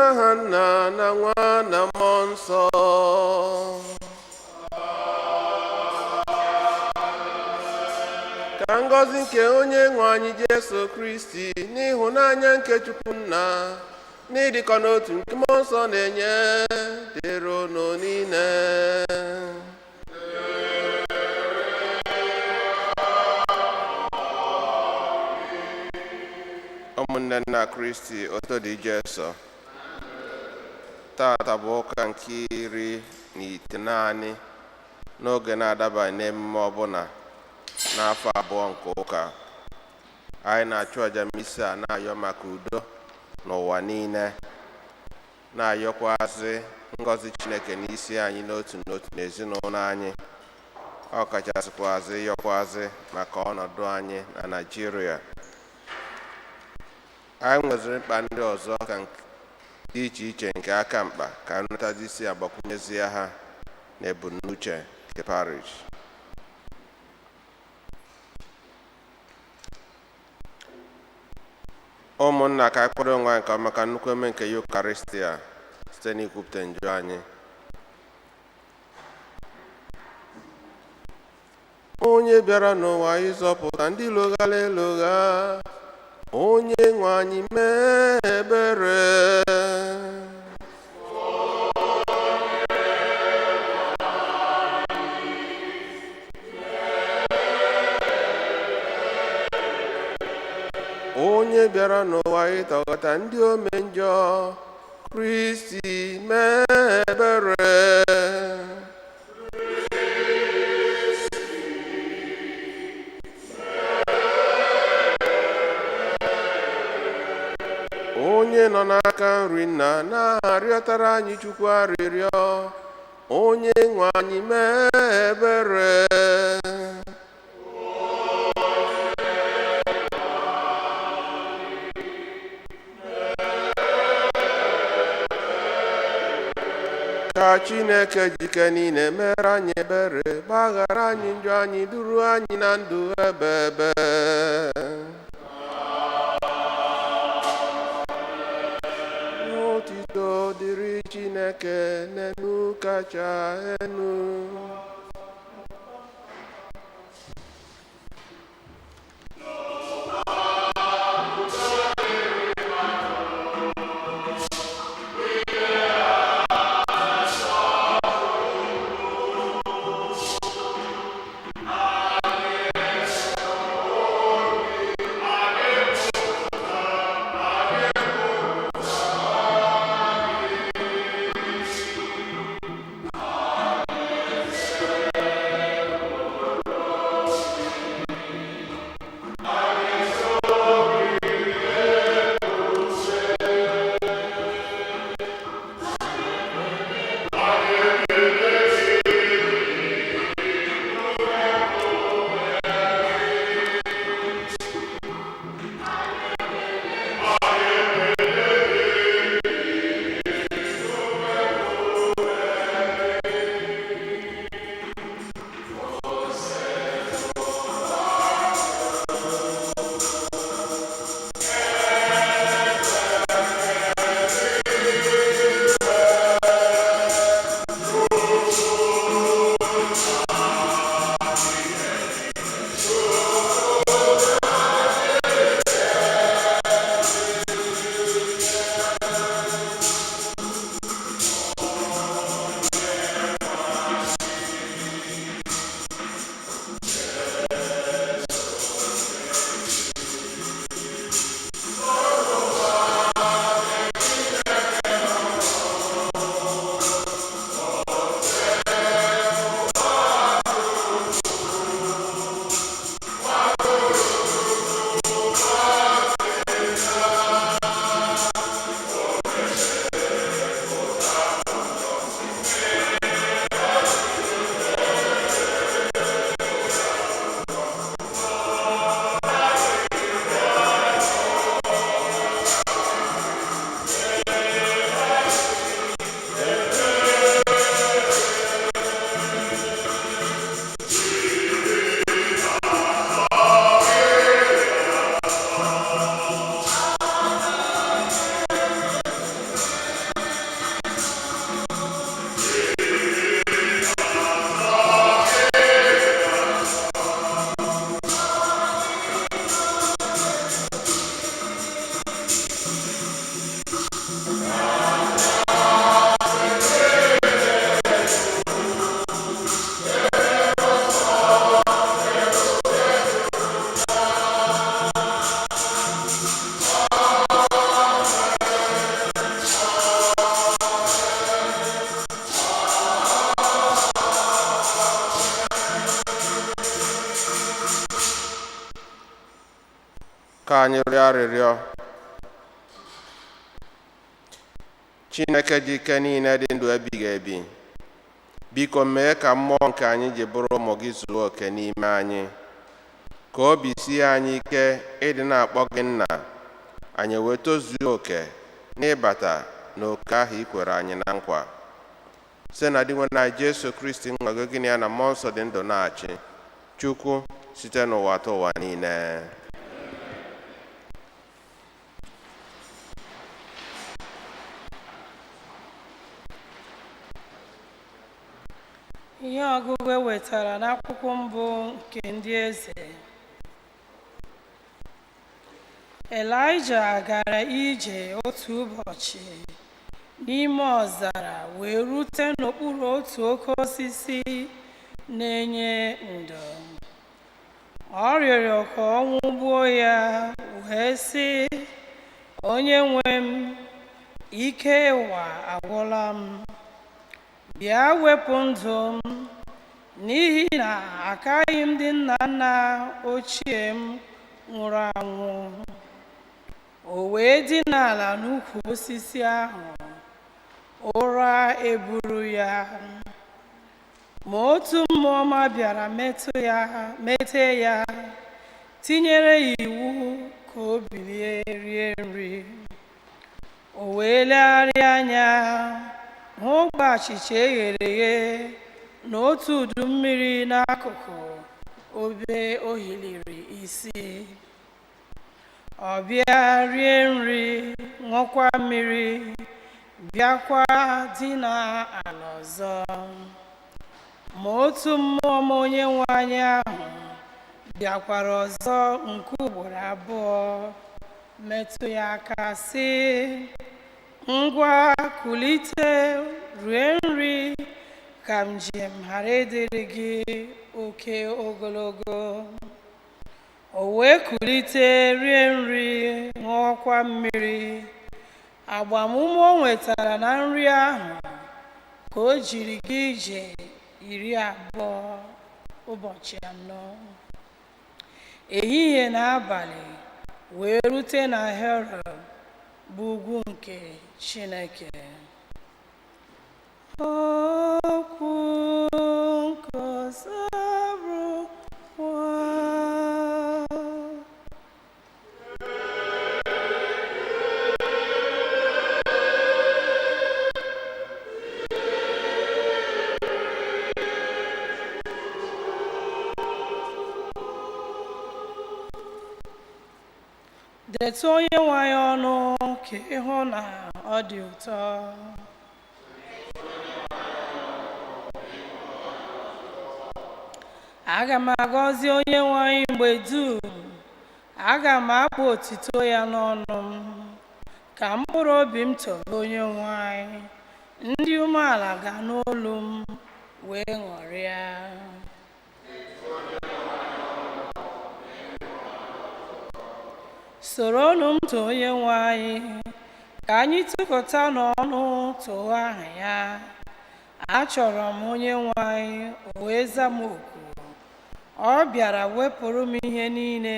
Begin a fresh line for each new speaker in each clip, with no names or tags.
N'aha Nna na Nwa na Mmụọ Nsọ. Ka ngọzi nke onye nwe anyị Jesu Kristi n'ịhụnanya nke Chukwu Nna n'ịdịkọ n'otu nke Mmụọ Nsọ na-enye dịrị unu niile. Ụmụnne nna Kristi, otuto dị Jesu. Tata bụ ụka nke 19 n'oge na-adabaghị n'emume ọbụla n'afọ abụọ nke ụka. Anyị na-achụ àjà misa na-ayọ maka udo n'ụwa niile, na-ayọkwazị ngọzi Chineke n'isi anyị n'otu n'otu n'ezinụlọ anyị, ọ kachasịkwazị yọkwazị maka ọnọdụ anyị na Naịjirịa. Anyị nweziri mkpa ndị ọzọ ka dị iche iche nke aka mkpa ka nrụtazi isi agbakwunyezie ha na ebumnuche nke parish. Ụmụnna, ka anyị kwado onwe anyị nke ọma maka nnukwu emume nke Yukaristia site n'ikwupụta njọ anyị. Onye bịara n'ụwa ịzọpụta ndị loghara elogha, onye nwe anyị mee ebere. Onye bịara n'ụwa ịtọghọta ndị ome njọ, Kristi mee ebere. Onye nọ n'aka nri nna na-arịọtara anyị Chukwu arịrịọ, onye nwe anyị mee ebere. Ka Chineke jike niile mere anyị ebere, gbaghara anyị njọ anyị, duru anyị na ndụ ebebe. Otito dịrị Chineke n'enu kacha enu. Ka anyị rịọ arịrịọ. Chineke ji ike niile dị ndụ ebighị ebi, biko mee ka mmụọ nke anyị ji bụrụ ụmụ gị zuo oke n'ime anyị, ka obi sie anyị ike ịdị na-akpọ gị nna, anyị wee tozuo oke n'ịbata n'oke ahụ i kwere anyị na nkwa, site na Dinwenụ anyị Jesu Kristi nwa gị, gị na ya na mmụọ nsọ dị ndụ na-achị Chukwu site n'ụwa ta ụwa niile.
Ihe ọgụgụ e wetara n'akwụkwọ mbụ nke ndị eze. Elaịja gara ije otu ụbọchị n'ime ọzara wee rute n'okpuru otu oke osisi na-enye ndo. Ọ rịọrọ ka ọnwụ gbuo ya wee sị, Onye nwe m, ike ụwa agwụla m. Bịa wepụ ndụ m, n'ihi na akaghị m ndị nna nna ochie m nwụrụ anwụ. O wee dina ala n'ukwu osisi ahụ, ụra eburu ya. Ma otu mmụọ ọma bịara metụ ya, mete ya, tinyere ya iwu ka o bilie rie nri. O wee legharịa anya hụ ogbe achịcha e ghere eghe na otu udu mmiri n'akụkụ obe o hiliri isi. Ọ bịa rie nri, ṅụkwa mmiri, bịakwa dina ala ọzọ. Ma otu mmụọ ọma Onyenwe anyị ahụ bịakwara ọzọ nke ugboro abụọ metụ ya aka sị, Ngwa kulite rie nri ka njem ghara ịdịrị gị oke ogologo. O wee kulite rie nri ṅụọkwa mmiri. Agbamume o nwetara na nri ahụ ka o jiri gaa ije 20 ụbọchị 4, ehihie na abalị, wee rute na Horeb, bụ ugwu nke Chineke. Okwu nke Osebụrụwa. Detụ Onyenwe anyị ọnụ ka ị hụ na ọ dị ụtọ. Aga m agọzi Onyenwe anyị mgbe dum, aga m abụ otuto ya n'ọnụ m. Ka mkpụrụ obi m tobe Onyenwe anyị, ndị umeala ga-anụ olu m wee ṅụrịa. Soronụ m too Onyenwe anyị, ka anyị tụkọta n'ọnụ too aha ya. Achọrọ m Onyenwe anyị, o wee za m oku. Ọ bịara wepụrụ m ihe niile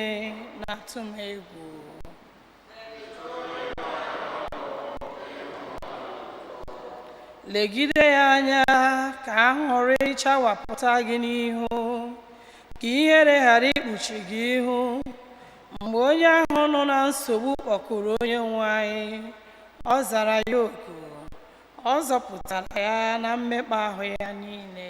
na-atụ m egwu. Legide ya anya ka aṅụrị chawapụta gị n'ihu, ka ihere ghara ikpuchi gị ihu. Mgbe onye ahụ nọ na nsogbu kpọkuru Onyenwe anyị, ọ zara ya oku, ọ zọpụtara ya na mmekpa ahụ ya niile.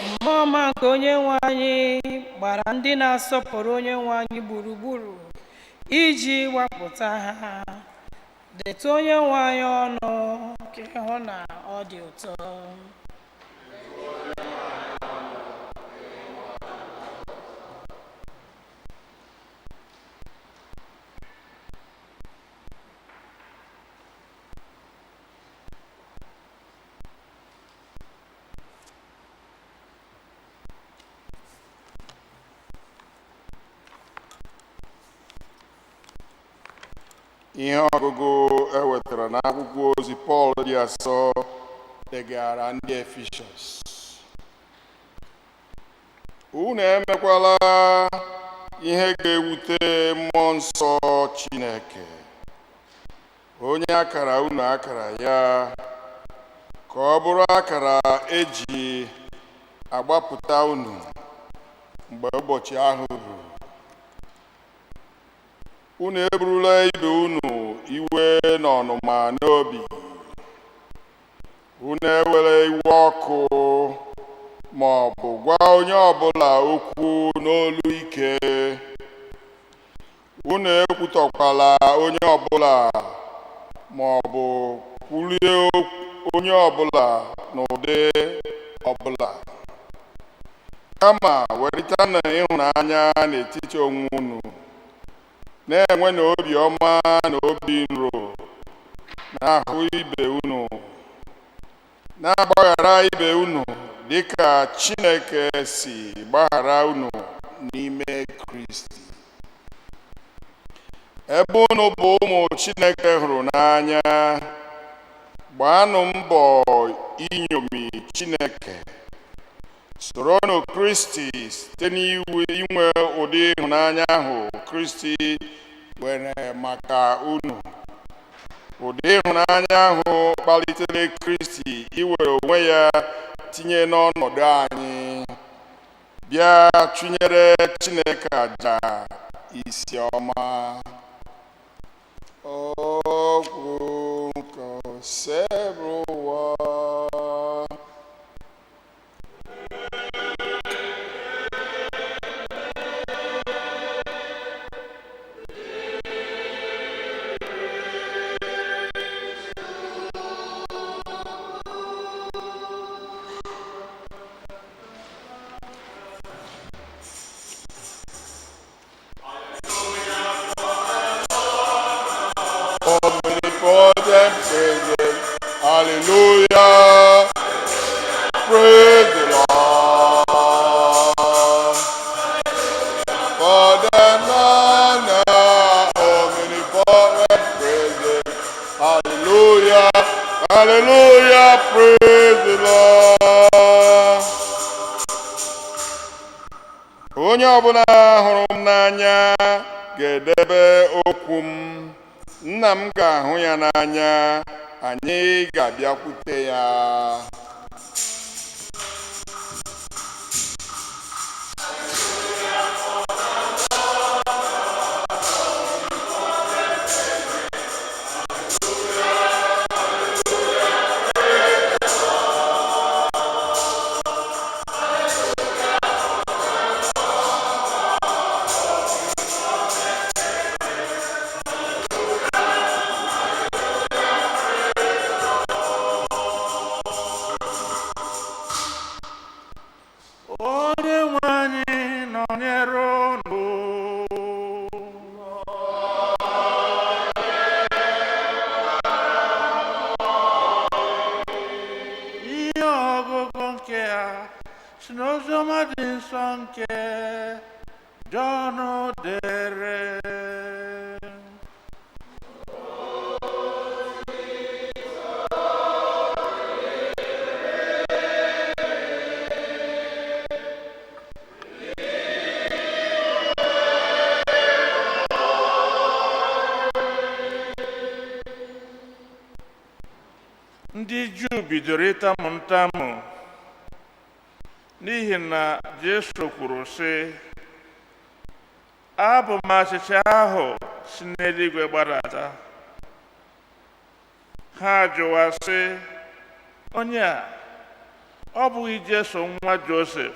Mmụọ ọma nke Onyenwe anyị gbara ndị na-asọpụrụ Onyenwe anyị gburugburu iji gbapụta ha. Detụ Onyenwe anyị ọnụ ka ị hụ na ọ dị ụtọ.
Ihe ọgụgụ e wetara n'akwụkwọ ozi Pọl dị asọ degara ndị Efishọs. Unu emekwala ihe ga-ewute Mmụọ Nsọ Chineke, onye akara unu akara ya, ka ọ bụrụ akara eji agbapụta unu mgbe ụbọchị ahụ ruru. Unu eburula ibe unu iwe na ọnụma n'obi. Unu ewere iwe ọkụ ma ọ bụ gwa onye ọbụla okwu n'olu ike. Unu ekwutọkwala onye ọbụla ma ọ bụ kwulie onye ọbụla n'ụdị ọbụla, kama werịtanụ ịhụnanya n'etiti onwe unu, na-enwe na obi ọma na obi nro n'ahụ ibe unu, na-agbaghara ibe unu dịka Chineke si gbaghara unu n'ime Kristi. Ebe unu bụ ụmụ Chineke hụrụ n'anya, gbaanụ mbọ iṅomi Chineke. Soronụ Kristi site n'inwe ụdị ịhụnanya ahụ Kristi nwere maka unu. Ụdị ịhụnanya ahụ kpalitere Kristi iwere onwe ya tinye n'ọnọdụ anyị, bịa chụnyere Chineke aja isi ọma. Okwu nke Osebụrụwa. Omnipotent presence. Hallelujah. Praise the Lord. For the Lord, omnipotent presence. Hallelujah. Hallelujah. Praise the Lord. Onye ọbụla hụrụ m n'anya ga-edebe okwu m. Nna m ga-ahụ ya n'anya, anyị ga-abịakwute ya.
Onye nwe anyị nọnyere unu. Ihe ọgụgụ nke a si n'oziọma dị nsọ nke Jọn dere. Ndị Juu bidoro ịtamu ntamu n'ihi na Jesu kwuru sị, "Abụ m achịcha ahụ si n'eluigwe gbadata." Ha jụwa sị, "Onye a, ọ bụghị Jesu nwa Josef?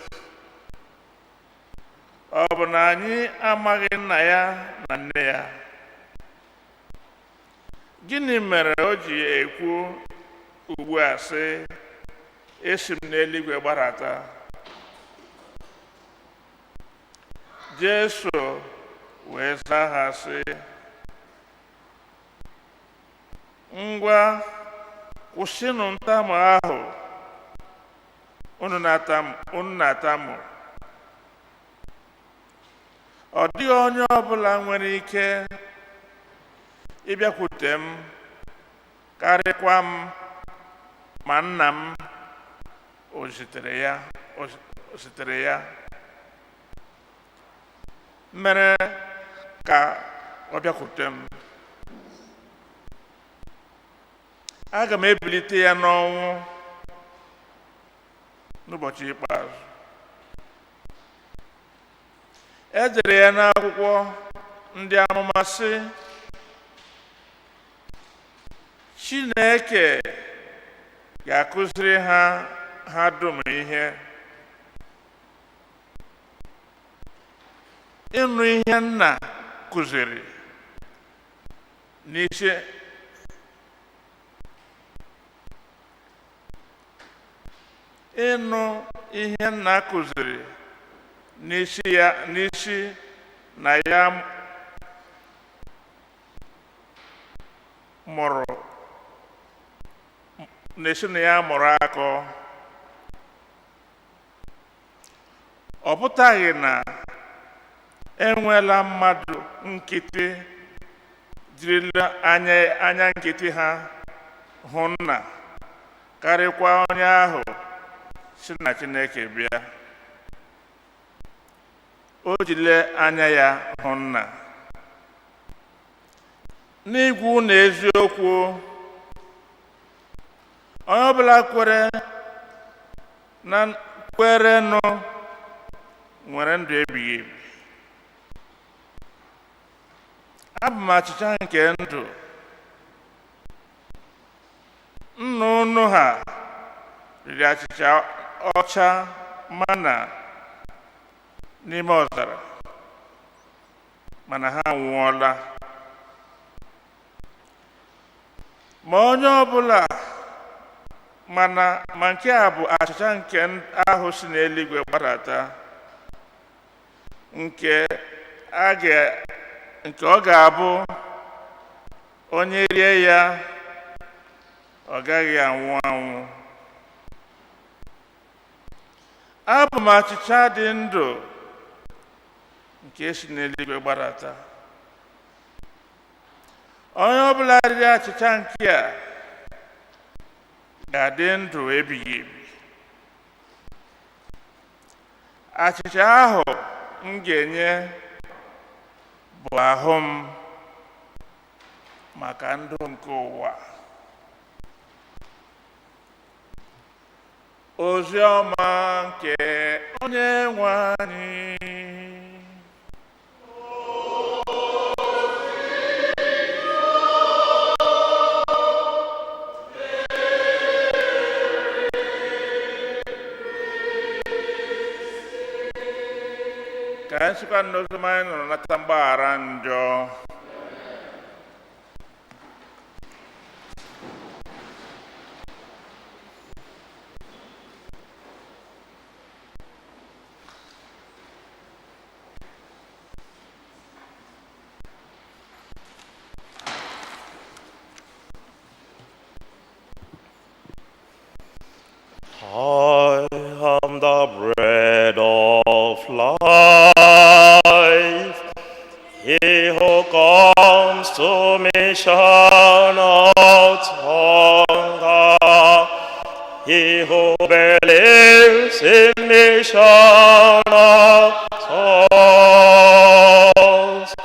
Ọ bụ na anyị amaghị nna ya na nne ya? Gịnị mere o ji ekwu ugbu a sị, 'Esi m n'eluigwe gbadata'?" Jesu wee zaa ha sị, "Ngwa, kwụsịnụ ntamu ahụ unu na-atamu. Ọ dịghị onye ọbụla nwere ike ịbịakwute m karịkwa m ma nna m o zitere ya o zitere ya. Mere ka ọ bịakwute m. Aga m ebilite ya n'ọnwụ n'ụbọchị ikpeazụ. E dere ya n'akwụkwọ ndị amụma sị, Chineke ga-akụziri ha dum ihe. Ịnụ ihe nna kụziri n'isi ịnụ ihe nna kụziri n'isi ya n'isi na ya mụrụ n'isi na ya mụrụ akọ. Ọ pụtaghị na enweela mmadụ nkịtị jirila anya nkịtị ha hụ nna, karịkwa onye ahụ si na Chineke bịa. O jile anya ya hụ nna. N'ịgwa unu eziokwu, onye ọbụla kwere na kwerenụ nwere ndụ ebighị ebi. Abụ m achịcha nke ndụ. Nna unu ha riri achịcha ọcha mana n'ime ọzara, mana ha anwụọla. Ma onye ọbụla mana ma nke a bụ achịcha nke ahụ si n'eluigwe gbadata, nke ọ ga-abụ onye rie ya, ọ gaghị anwụ anwụ. Abụ m achịcha dị ndụ nke si n'eluigwe gbadata. Onye ọbụla riri achịcha nke a ga-adị ndụ ebighị ebi. Achịcha ahụ m ga-enye bụ ahụ m maka ndụ nke ụwa. Ozi ọma nke Onye nwe anyị. Ka anyị sikwa n'oziọma anyị nụrụ nata mgbaghara njọ.
I am the bread of life. He who comes to me shall not hunger. He who believes in me shall not thirst.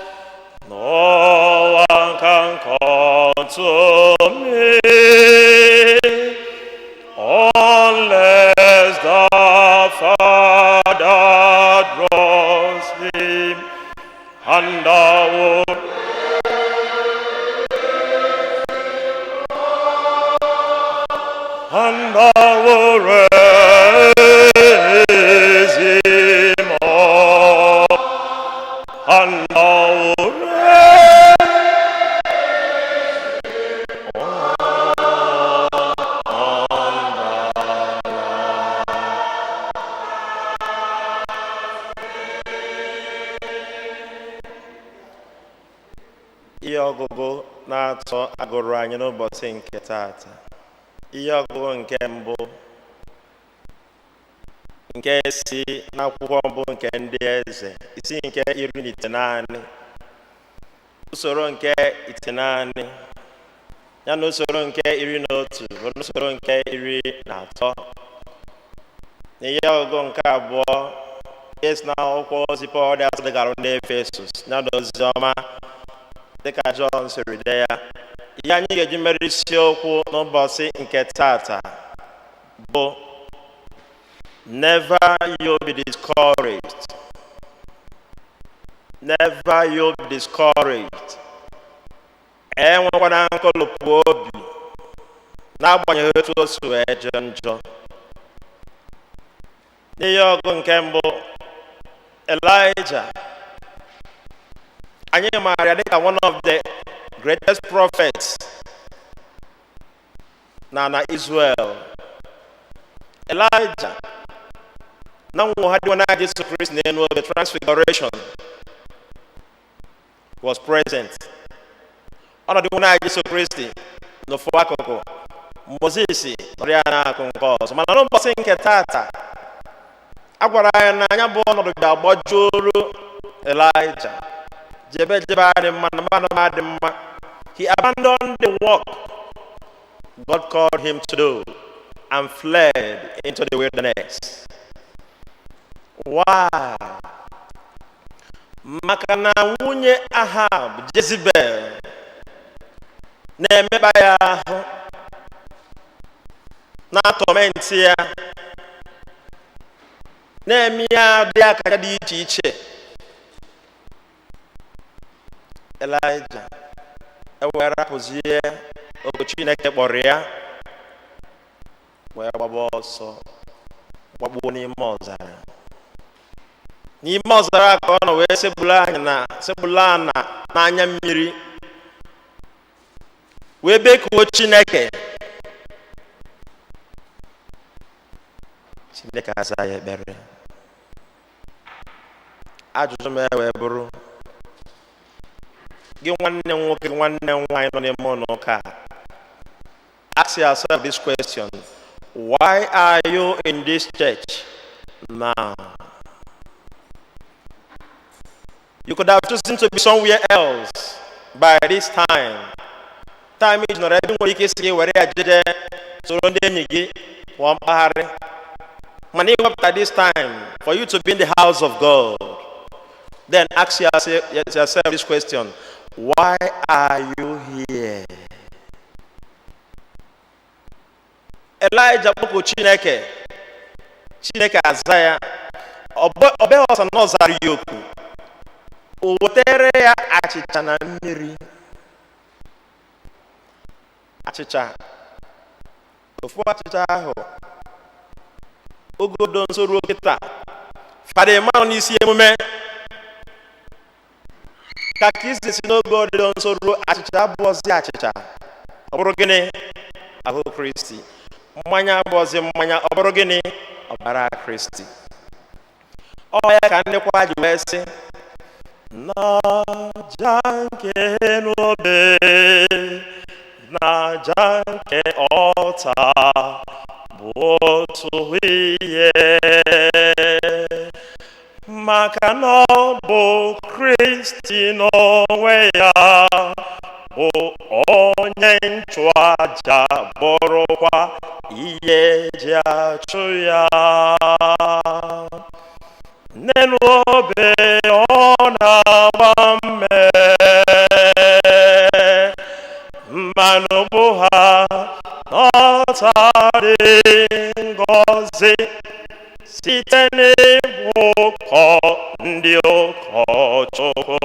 No one can come to me unless the Father draws him, and I will and I will raise him up, and I will raise on the. Ihe ọgụgụ na-atọ agụrụ anyị n'ụbọchị nke taata, ihe ọgụgụ nke mbụ nke si n'akwụkwọ mbụ nke Ndị Eze, isi nke 19, usoro nke 9 ya na usoro nke 11 bụ n'usoro nke 13, na ihe ọgụgụ nke abụọ. Nke si n'akwụkwọ ozi Pọl dị asọ degara ndị Efesus ya na ozi ọma dịka Jọn siri dee ya. Ihe anyị ga-eji mere isiokwu n'ụbọchị nke tata bụ "Never you be discouraged." Never you be discouraged. Enwekwana nkolopụ obi n'agbanyeghị otu o si wee jọọ njọ. N'ihe ọgụ nke mbụ, Elijah, anyị maara ya dịka one of the greatest prophets na Israel. Elijah na nwogha dị na Jesu Kristi n'elu obe, transfiguration, was present. Ọnọdụ na Jesu Kristi n'ofu akụkụ, Moses nọrọ ya n'akụ nke ọzọ. Mana n'ụbọchị nke tata, a gwara anyị na anya bụ ọnọdụ ga-agbajuru Elijah. Jebe jebe adị mma na mmadụ adị mma. He abandoned the work God called him to do and fled into the wilderness. Why? Maka na nwunye Ahab, Jezebel, na-emekpa ya ahụ, na-atorment ya, na-eme ya dị akara dị iche iche. Elijah ewee rapụzie ogo Chineke kpọrọ ya, wee gbaba ọsọ gbagbuo n'ime ọzara. N'ime ọzara ka ọ nọ wee sebulu anyị na sebulu ana n'anya mmiri, wee bekuo Chineke. Chineke aza ya ekpere. Ajụjụ m wee bụrụ gị, nwanne m nwoke, nwanne m nwaanyị nọ n'ime ụlọ ụka a, ask yourself this question: why are you in this church now? You could have chosen to be somewhere else by this time. Time iji nọrọ ebe nwere ike isi gị were ya jeje soro ndị enyi gị pụọ mkpagharị, mana iwepụta this time for you to be in the house of God. Then ask yourself this question: why are you here? Elijah kpọku Chineke, Chineke aza ya. Ọ bịaghị ọsọ na ọ zara ya oku, o wetere ya achịcha na mmiri. Achịcha, ofu achịcha ahụ, ogodo nso ruo kịta, Fada Emma nọ n'isi emume ka Kristi si n'oge ọdịdọ nso ruo, achịcha abụọzi achịcha, ọ bụrụ gịnị? Ahụ Kristi. Mmanya abụọzi mmanya, ọ bụrụ gịnị? Ọbara Kristi. Ọ ya ka ndị kwa ji wee sị n'aja nke n'obe, n'aja nke ọta bụ otu ihe, maka na ọ bụ Kristi n'onwe ya bụ onye nchụaja, bụrụkwa ihe eji achụ ya. N'elu obe ọ na-agba mme, mmanụ bụ ha n'ọta dị ngọzi site n'ịbụ ụkọ ndị ụkọchukwu.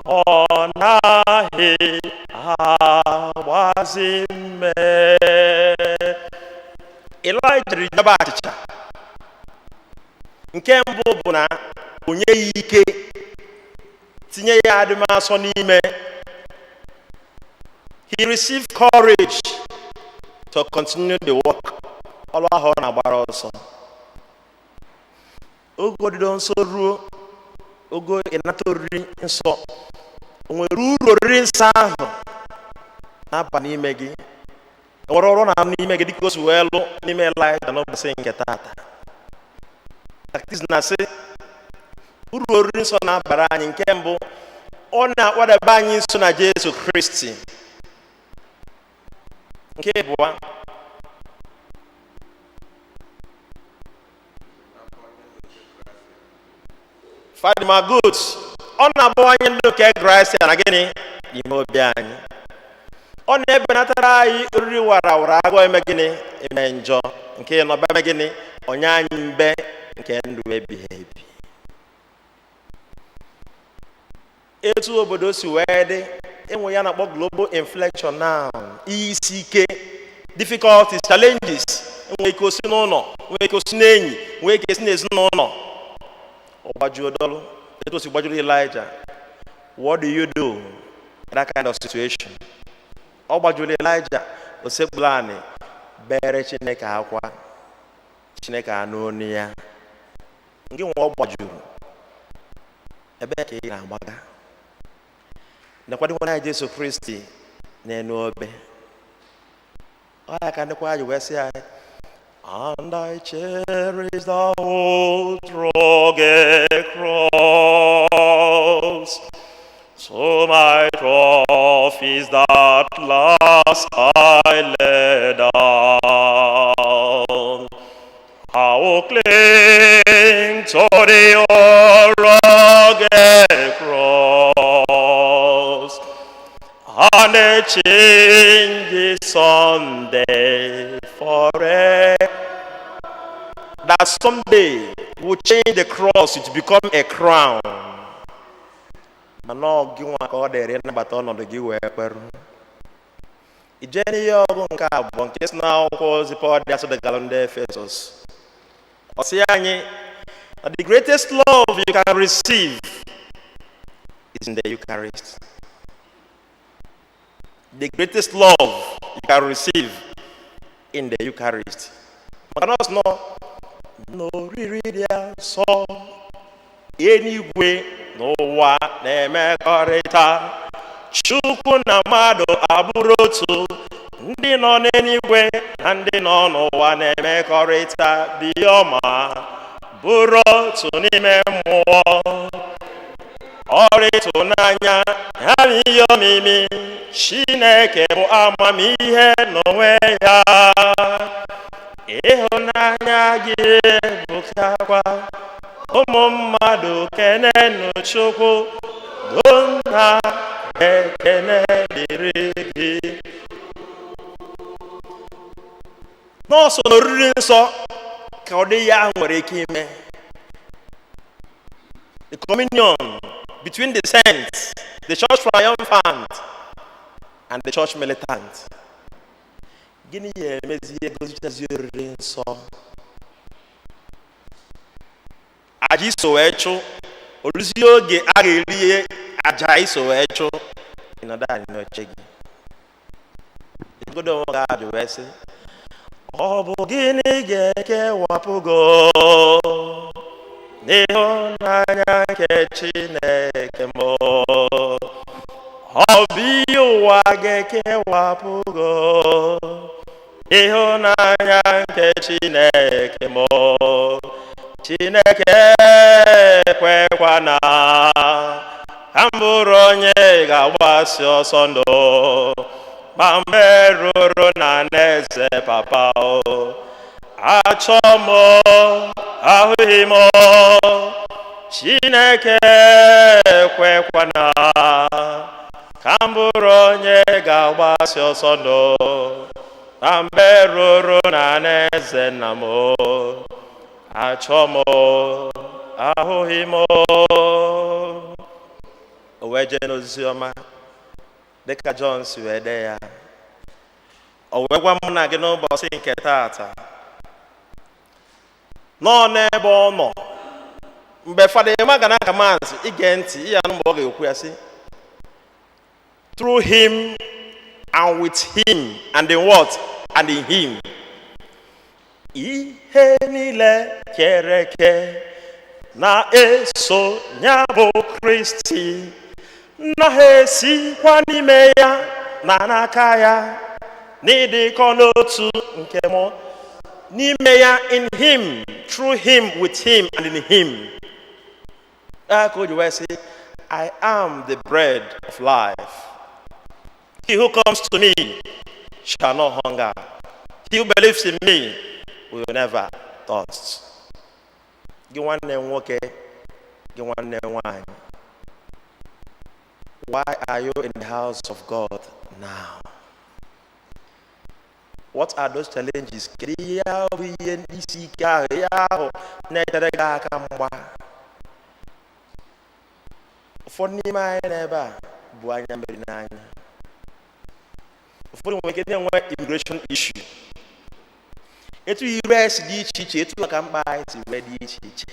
Ọ naghị agbazi mme. Elijah riri nyaba achịcha. Nke mbụ bụ na o nyeghị ike, tinye ya adịmasọ n'ime. He received courage to continue the work. Ọrụ ahụ ọ na-agbara ọsọ. Oge ọdịdọ nsọ ruo, ogo ịnata oriri nsọ, o nwere uru oriri nsọ ahụ na-aba n'ime gị, o nwere ọrụ na-arụ n'ime gị dịka o si wee lụ n'ime Elijah n'ụbọchị nke tata. Katikizim na-asị uru oriri nsọ na-abara anyị. Nke mbụ, ọ na-akwadebe anyị nso na Jesu Kristi. Nke abụọ, Fadima good. Ọ na-abawanye ndụ nke Kraịst na gịnị n'ime obi anyị. Ọ na-ebenatara anyị oriri warawara agụụ eme gịnị ime njọ nke nọba eme gịnị onye anyị mbe nke ndụ ebighị ebi. Etu obodo si wee dị, enwe ya na-akpọ global inflation now, ihe isi ike, difficulties, challenges, enwere ike osi n'ụlọ, nwere ike osi n'enyi, nwere ike esi n'ezinụlọ. Ọ gbajuo dọlụ, etu o si gbajuru Elijah. What do you do in that kind of situation? Ọ gbajuru Elijah, o sekpuru anị bere Chineke akwa, Chineke anụ onu ya. Ngị nwa ọ gbajuru, ebee ka ị na-agbaga? Nekwadịkwana anyị Jesu Kristi n'elu obe. Ọ ya ka ndịkwa anyị wee sị anyị, "And I cherish the old rugged cross, to my trophies that last I lay down. I will cling to the old rugged cross, and exchange it someday for a that someday will change the cross to become a crown." Mana ọ gị nwa ka ọ dịrị ịnabata ọnọdụ gị wee kweru. Ije n'ihe ọgụ nke abụọ nke si n'akwụkwọ ozi Pọl dị asọ degalụ ndị Efesọs. Ọ sị anyị na the greatest love you can receive is in the Eucharist. The greatest love you can receive in the Eucharist. Maka na ọ sị nọ n'oriri dị asọ, eluigwe n'ụwa na-emekọrịta, Chukwu na mmadụ abụrụ otu, ndị nọ n'eluigwe na ndị nọ n'ụwa na-emekọrịta biọma bụrụ otu n'ime mmụọ. Ọrụ ịtụnanya ya na ihe omimi, Chineke bụ amamihe n'onwe ya. Ịhụnanya gị ebukakwa, ụmụ mmadụ kenenu Chukwu, donna ekene dịrị gị. Nọọsụ n'oriri nsọ ka ọ dị ya ahụ nwere ike ime. The communion between the saints, the church triumphant and the church militant. Gịnị ya emezi ihe gozichazi oriri nsọ? Aja iso wee chụ, oluzie oge a ga-eri aja iso wee chụ, ịnọdụ anyị n'oche gị. Egodo onwe gị ajụ wee sị, ọ bụ gịnị ga-ekewapụ gị n'ịhụnanya nke Chineke m? Ọ bụ ihe ụwa ga-ekewapụ gị ịhụnanya nke Chineke m? Chineke ekwekwana ka m bụrụ onye ga-agbasi ọsọ ndụ, ma mgbe ruru na n'eze papa o, achọ m ahụghị m. Chineke ekwekwana ka m bụrụ onye ga-agbasi ọsọ ndụ, ma mgbe ruru na n'eze nna m, achọ m ahụghị m. O wee jee n'ozi ọma dịka Jọn si wee dee ya, o wee gwa mụ na gị n'ụbọchị nke taata nọ n'ebe ọ nọ mgbe Fada Emma ga na-aka maazị ige ntị iya nụ mgbe ọ ga-ekwu ya sị, "Through him and with him and in what and in him ihe niile kere eke na-eso ya bụ Kristi, na ha esikwa n'ime ya na n'aka ya n'ịdịkọ n'otu nke mụ n'ime ya." In him, through him, with him and in him. Ya ka o ji wee sị, "I am the bread of life. He who comes to me shall not hunger. He who believes in me will never thirst." Gị nwanne m nwoke, Gị nwanne nwanyị, why are you in the house of God now? What are those challenges? Kedu ihe ahụ bụ ihe isi ike ahụ, ihe ahụ na-echere gị aka mgba? Ụfọdụ n'ime anyị n'ebe a bụ anya mmiri n'anya. Ụfọdụ nwere ike na-enwe immigration issue. Etu ire si dị iche iche, etu ka mkpa anyị si wee dị iche iche.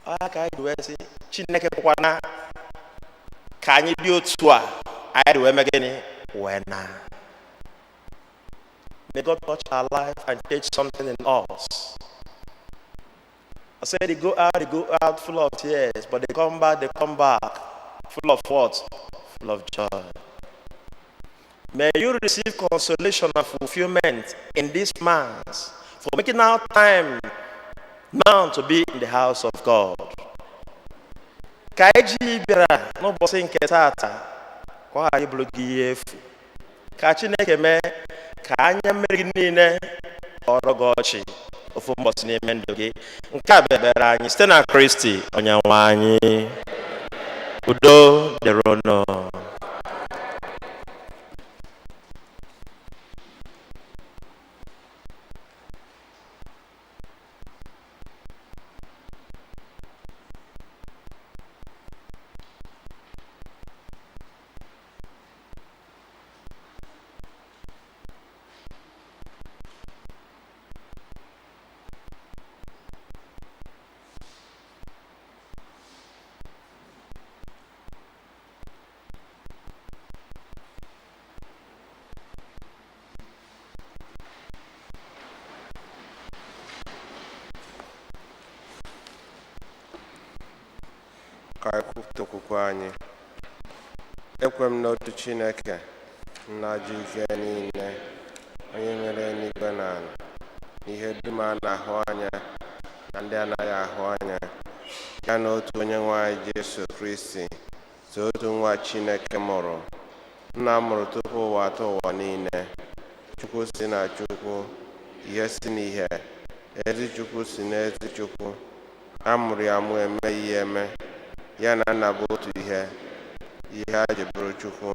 Ọ ka anyị ji wee sị Chineke kwakwana ka anyị dị otu a, anyị dị wee mee gịnị? Wee na. May God touch our life and change something in us. I said they go out full of tears, but they come back full of what? Full of joy. May you receive consolation and fulfillment in this Mass for making our time now to be in the house of God. Ka anyị ji bịara n'ụbọchị nke taata, ka ọ ghara ịbụrụ gị ihe efu. Ka Chineke mee ka anya mmiri gị niile ghọrọ gị ọchị ofu mbọchị n'ime ndụ gị. Nke a bụ ekpere anyị site na Kristi onye nwe anyị. Udo dịrị unu.
Ka anyị kwupụta okwukwe anyị. Ekwe m n'otu Chineke, nna ji ike niile, onye mere eluigwe na ala na ihe dum a na-ahụ anya na ndị anaghị ahụ anya, ya na otu onye nwe anyị Jesu Kristi, so otu nwa Chineke mụrụ, nna mụrụ tupu ụwa atọ ụwa niile, Chukwu si na Chukwu, ihe si n'ihe, ezi Chukwu si n'ezi Chukwu, a mụrụ ya mụ, emeghị ya eme, ya na nna bụ otu ihe, ihe a ji bụrụ Chukwu,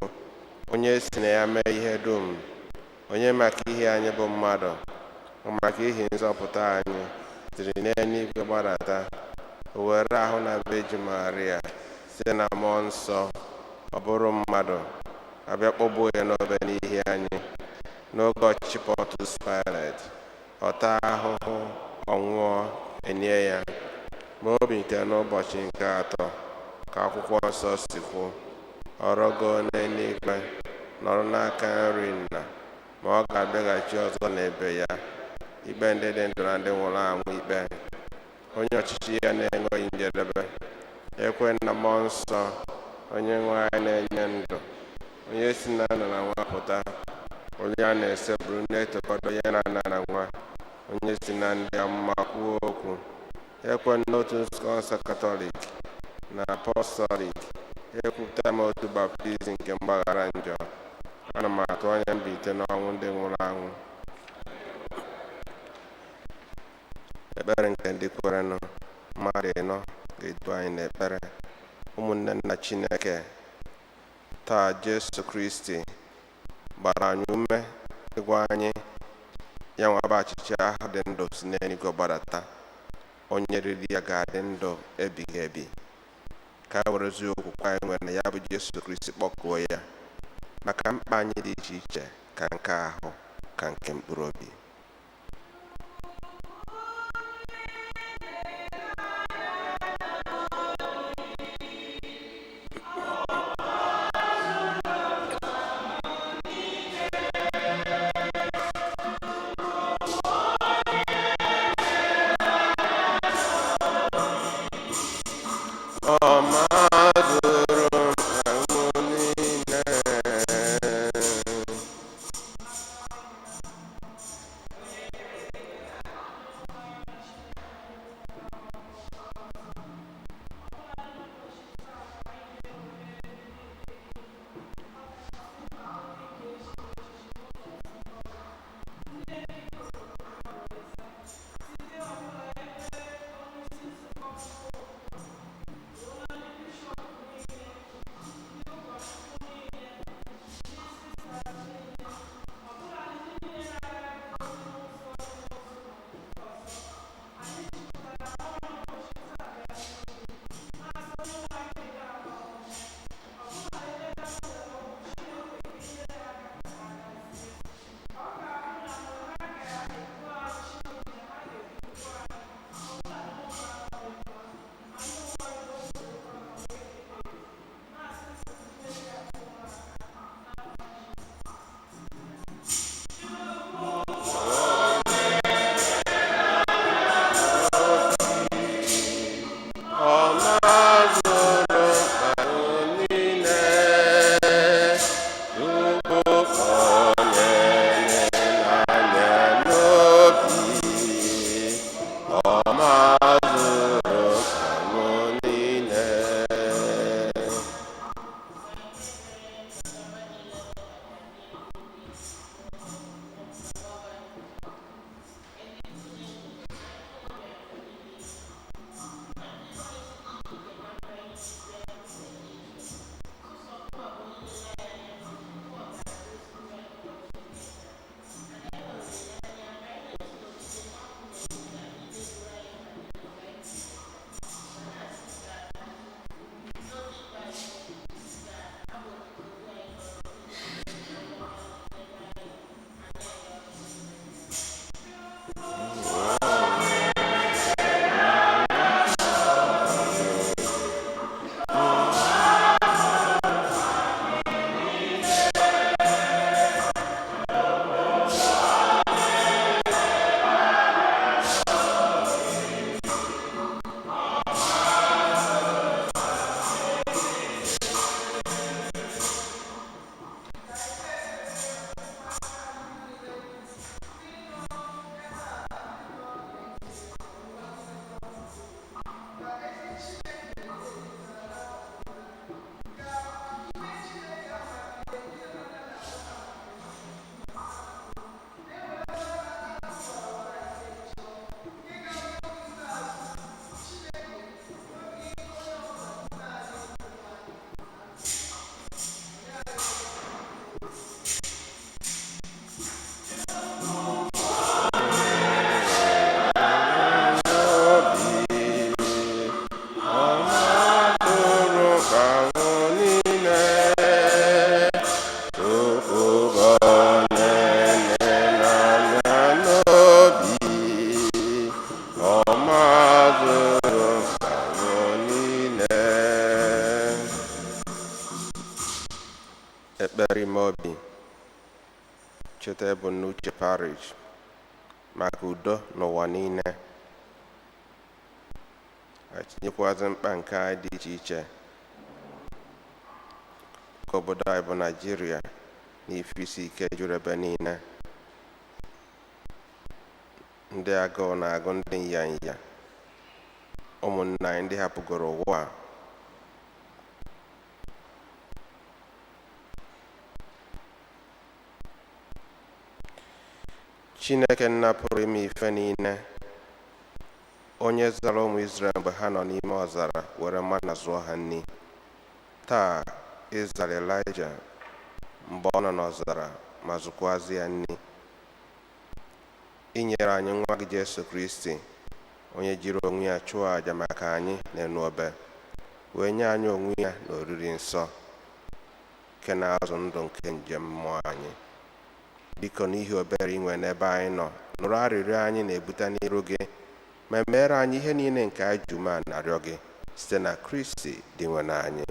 onye si na ya mee ihe dum, onye maka ihe anyị bụ mmadụ, maka ihi nzọpụta anyị, siri n'eluigwe gbadata, o were ahụ na Virgin Maria site na mmụọ nsọ, ọ bụrụ mmadụ, abịa kpọgbuo ya n'obe n'ihi anyị. N'oge ọchịchị Pontius Pilate, ọ taa ahụhụ, ọ nwụọ, enye ya, ma o bilitere n'ụbọchị nke atọ, ka akwụkwọ nsọ si kwuo, ọ rọgoo n'eluigwe, nọrọ n'aka nri nna, ma ọ ga-abịaghachi ọzọ n'ebe ya, ikpe ndị dị ndụ na ndị nwụrụ anwụ ikpe, onye ọchịchị ya na-enweghị njedebe. Ekwe na mmụọ nsọ, onye nwe anyị na-enye ndụ, onye si na nna na nwa pụta, onye a na-esepụrụ na-etokọdo ya na nna na nwa, onye si na ndị amụma kwuo okwu. Ekwe n'otu nzukọ nsọ Katọlik na Apọstọlik, ekwupụta m otu baptizim nke mgbaghara njọ. Ana m atụ anya mbilite n'ọnwụ ndị nwụrụ anwụ. Ekpere nke ndị kwerenụ. Mmadụ ịnọ ga-edu anyị n'ekpere. Ụmụnne nna Chineke, taa Jesu Kristi gbara anyị ume ịgwa anyị ya nwa bụ achịcha ahụ dị ndụ si n'eluigwe gbadata, onye riri ya ga-adị ndụ ebighị ebi. Ka e werezie okwukwe anyị nwere na ya bụ Jesu Kristi kpọkuo ya maka mkpa anyị dị iche iche, ka nke ahụ ka nke mkpụrụ obi. Ọ mazụrụ mkpa m niile. Ọ mazụrụ mkpa m niile. Ọ mazụrụ mkpa m niile. Chukwu bụ onye na-anya n'obi. Ọ mazụrụ mkpa m niile. Ekpere ime obi. Cheta ebumnuche parish maka udo n'ụwa niile. Etinyekwazi mkpa nke anyị dị iche iche ka obodo anyị bụ Naijiria na ife isi ike juru ebe niile, ndị agụụ na-agụ, ndị nyanya, ụmụnna anyị ndị hapụgoro ụwa a. Chineke nna pụrụ ime ife niile, onye zara ụmụ Izrel mgbe ha nọ n'ime ọzara were mana zụọ ha nri, taa ịzara Elaịja mgbe ọ nọ n'ọzara ma zụkwazi ya nri, inyere anyị nwa gị Jesu Kristi, onye jiri onwe ya chụọ àjà maka anyị n'elu obe, wee nye anyị onwe ya n'oriri nsọ nke na-azụ ndụ nke njem mmụọ anyị. Biko, n'ihi obere inwe n'ebe anyị nọ, nụrụ arịrịọ anyị na-ebute n'iru gị, ma meere anyị ihe niile nke anyị ji umeala na-arịọ gị, site na Kristi dị nwe anyị.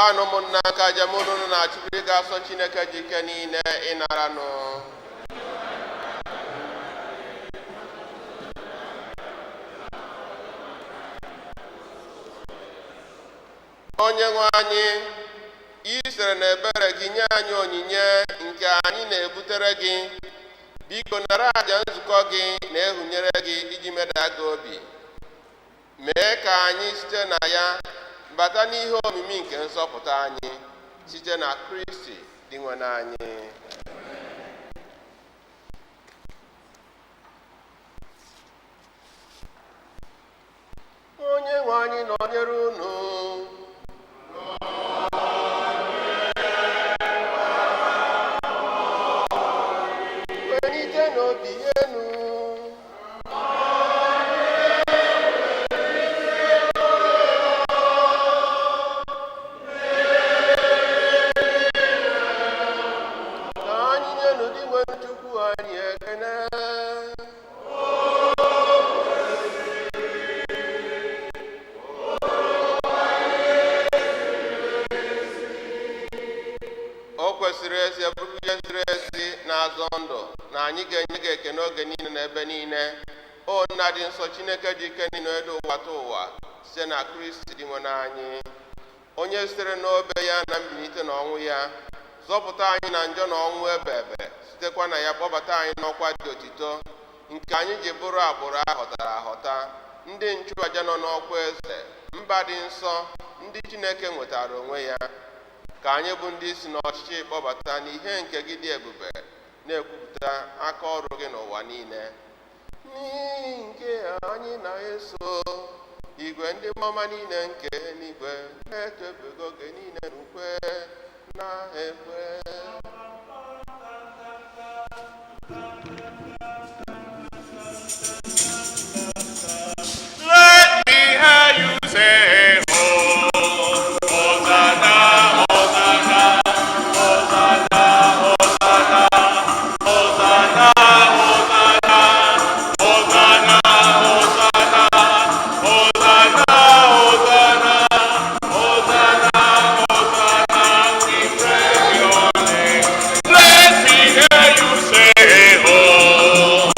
Kwekwanụ ụmụnna ka aja mụ na unu na-achụbiri ga-asọ Chineke ji ike niile ịnaranụ. Onye nwe anyị, i sere na ebere gị nye anyị onyinye nke anyị na-ebutere gị. Biko nara àjà nzukọ gị na-ehunyere gị iji meda gị obi. Mee ka anyị site na ya bata n'ihe omimi nke nzọpụta anyị site na Kristi Dinwenụ anyị. Onye nwe anyị nọnyere unu. Welite n'obi enu. Ka anyị nyenụ Dinwenụ Chukwu anyị ekene. O kwesịrị ezi bụrụ ihe ziri ezi na-azọ ndụ na anyị ga-enye gị ekene oge niile na ebe niile, o Nna dị nsọ, Chineke dị ike niile, edo ụwa ta ụwa, site na Kristi Dinwenụ anyị, onye sitere n'obe ya na mbilite n'ọnwụ ya zọpụta anyị na njọ na ọnwụ ebe ebe, sitekwa na ya kpọbata anyị n'ọkwa dị otito nke anyị ji bụrụ agbụrụ a họtara ahọta, ndị nchụaja nọ n'ọkwa eze, mba dị nsọ, ndị Chineke nwetara onwe ya. Ka anyị bụ ndị si n'ọchịchị kpọbata n'ihe nke gị dị ebube, na-ekwupụta aka ọrụ gị n'ụwa niile. N'ihi nke anyị na-eso igwe ndị mmụọma niile nke eluigwe na-etobego oge niile n'ukwe na-ekwe.
Let me hear you say, oh, Hosanna, Hosanna, Hosanna, Hosanna, Hosanna, Hosanna, Hosanna, Hosanna, Hosanna, Hosanna, Hosanna, we praise your name. Let me hear you say, oh.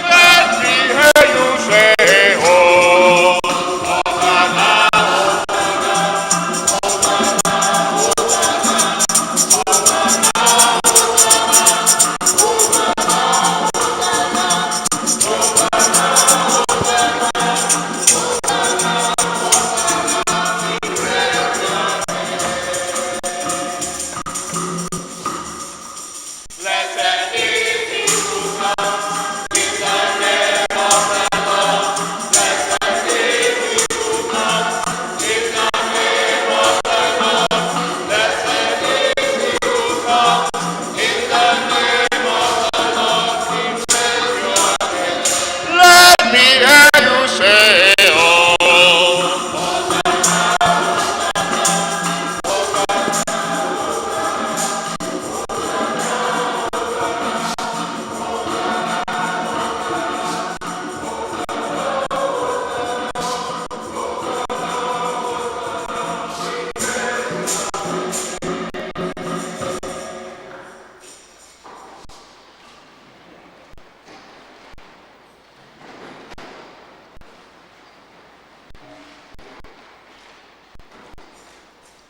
Let me hear you say, oh. Blessed is he who comes in the name of the Lord. Blessed is he who comes in the name of the Lord. Blessed is he who comes in the name of the Lord. We praise your name. Let me hear you say, oh.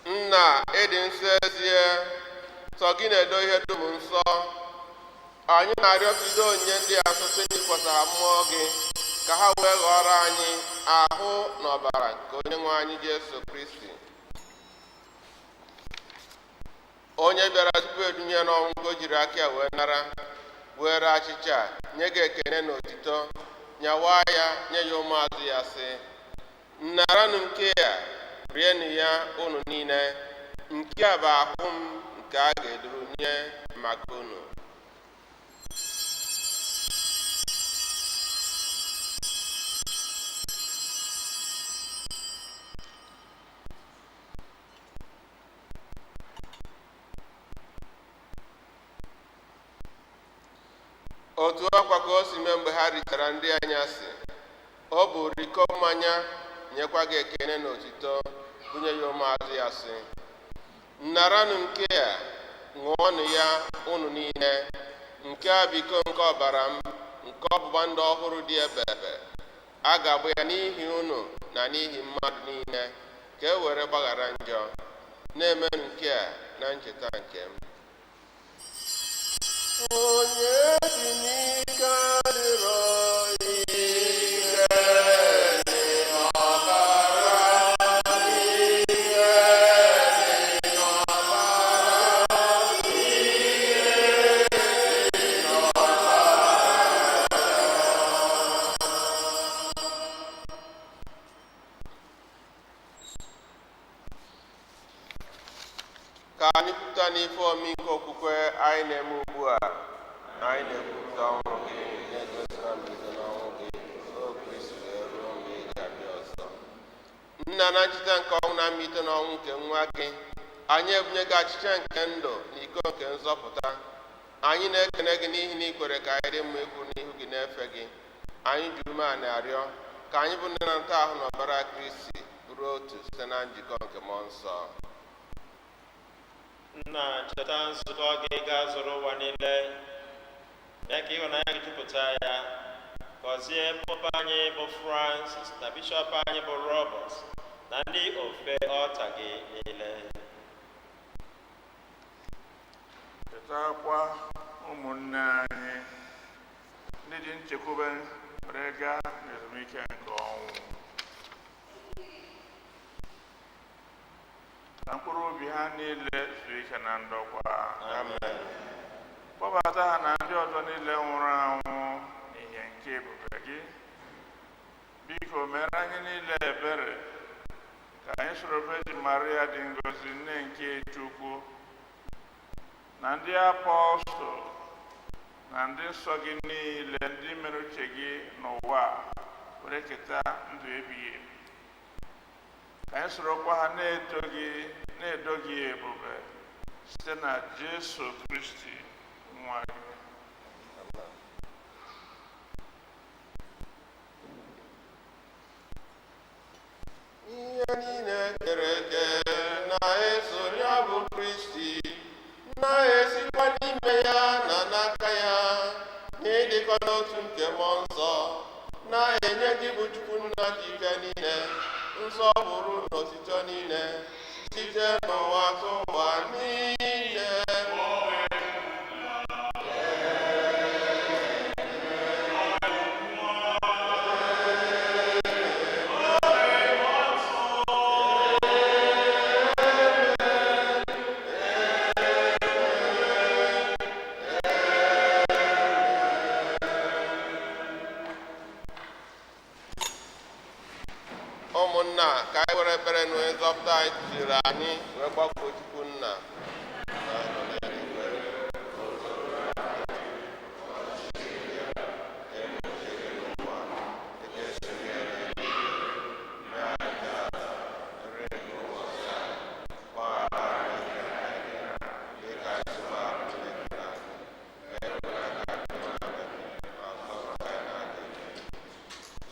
Nna, ịdị nsọ ezie, sọ gị na-edo ihe dum nsọ. Anyị na-arịọ ka ido onyinye ndị a nsọ site n'ikwasara mmụọ gị, ka ha wee ghọrọ anyị ahụ na ọbara nke Onye nwe anyị Jesu Kristi. Onye bịara tupu edunye n'ọnwụ nke o jiri aka ya wee nara, were achịcha nye gị ekene na otito, nyawa ya nye ya ụmụazụ ya, sị: "Naranụ nke a, rienụ ya unu niile. Nke a bụ ahụ m nke a ga-eduru nye maka unu." Otu akwa ka o si mee mgbe ha richara nri anyasị, o buru iko mmanya, nyekwa gị ekene na otito, bunye ya ụmụazụ ya, sị: "Naranụ nke a, ṅụọnụ ya unu niile. Nke a bụ iko nke ọbara m, nke ọgbụgba ndụ ọhụrụ dị ebebe. A ga-agba ya n'ihi unu na n'ihi mmadụ niile, ka e were gbaghara njọ. Na-emenụ nke a na ncheta nke m." Onye dị n'ike adịrọ ike dị n'ọbara, ike dị n'ọbara, ike dị n'ọbara. Ka anyị kwupụta n'ife omimi nke okwukwe anyị na-eme ugbu a. Anyị na-ekwupụta ọnwụ gị, na-egosi mbilite n'ọnwụ gị, O Kristi, wee ruo mgbe ị ga-abịa ọzọ. Nna, na ncheta nke ọnwụ na mbilite n'ọnwụ nke nwa gị, anyị ebunye gị achịcha nke ndụ na iko nke nzọpụta. Anyị na-ekene gị n'ihi na ị kwere ka anyị dị mma ikwu n'ihu gị na-efe gị. Anyị ji umeala arịọ ka anyị bụ ndị na-ata ahụ na ọbara Kristi bụrụ otu site na njikọ nke Mmụọ Nsọ.
Nna, cheta nzukọ gị ga-zuru ụwa niile, mee ka ịhụnanya gị jupụta ya. Gọzie Popu anyị bụ Francis na Bishọp anyị bụ Robert na ndị ofe ọta gị niile.
Chetakwa ụmụnne anyị ndị ji nchekwube were gaa n'ezumike nke ọnwụ, ka mkpụrụ obi ha niile zuo ike na ndokwa.
Amen.
Kpọbata ha na ndị ọzọ niile nwụrụ anwụ n'ihe nke ebube gị. Biko mere anyị niile ebere, ka anyị soro Virgin Maria dị ngọzi, nne nke Chukwu, na ndị apọstụl na ndị nsọ gị niile ndị mere uche gị n'ụwa a, were keta ndụ ebighị ebi. Ka anyị sorokwa ha na-eto gị, na-edo gị ebube, site na Jesu Kristi nwa gị.
Ihe niile kere eke na-eso ya bụ Kristi, na-esikwa n'ime ya na n'aka ya, n'ịdịkọ n'otu nke Mmụọ Nsọ, na-enye gị bụ Chukwu Nna ji ike niile, nsọpụrụ na otito niile, site n'ụwa tụ ụwa niile. Ụmụnna, ka anyị were ekpere na onye nzọpụta anyị kụziri anyị wee gbakwuo Chukwu Nna. Na nọ n'eluigwe,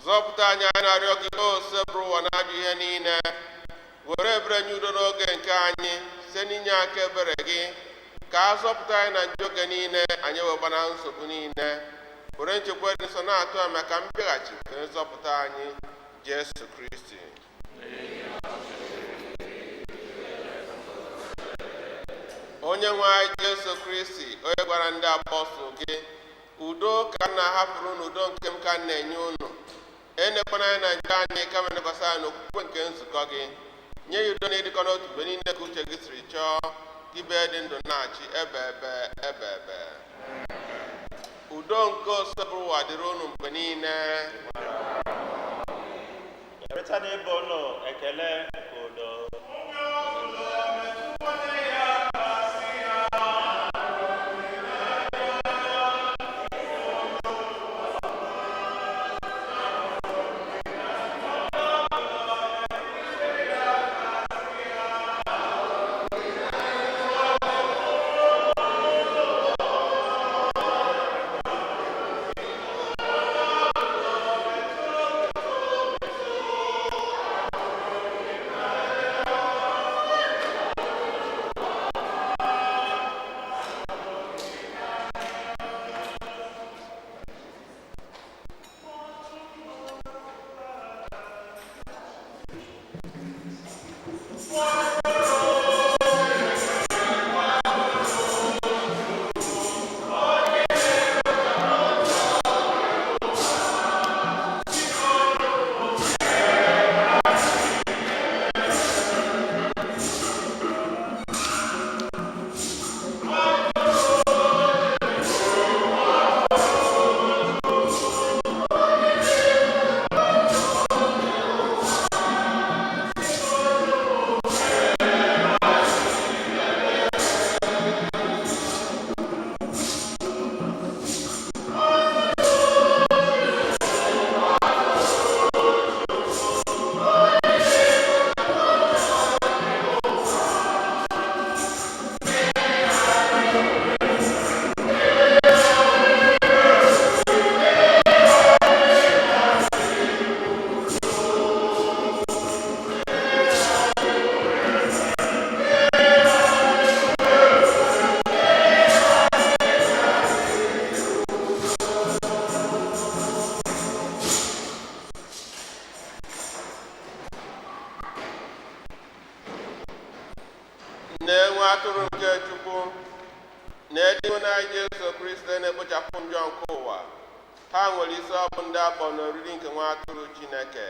Zọpụta anyị, anyị na-arịọ gị, O sebụrụ ụwa na-ajụ ihe niile. Were ebere nye udo n'oge nke anyị, site n'inye aka ebere gị, ka a zọpụta anyị na njọ oge niile, anyị wee gbana nsogbu niile, were nchekwa dị nsọ na-atụ anya maka mbịaghachi nke nzọpụta anyị Jesu Kristi. Onye nwe anyị Jesu Kristi, onye gwara ndị apọstụl gị, "Udo ka m na-ahapụrụ unu, udo nke m ka m na-enye unu," enekwana anya na njọ anyị, kama nekwasị anya n'okwukwe nke nzukọ gị. Nye ya udo na ịdịkọ n'otu mgbe niile ka uche gị siri chọọ. Gị bụ dị ndụ na-achị ebe ebe ebe ebe. Udo nke Osebụrụwa dịrị unu mgbe niile.
Kerịta n'ebe unu ekele nke udo.
Na-enwe atụrụ nke Chukwu na-edinwe Jesu Kristi na-ekpochapụ njọ nke ụwa. Ha nwere isi ọ bụ ndị akpọ n'oriri nke nwa atụrụ Chineke.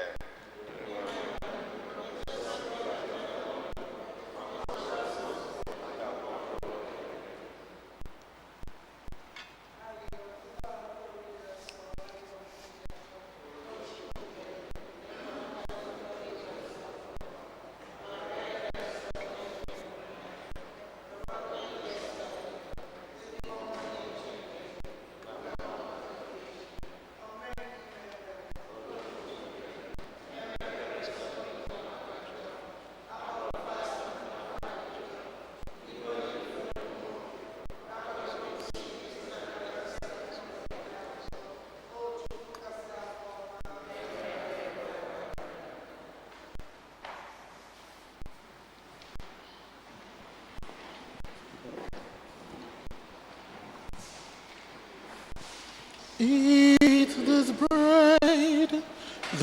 Eat this bread,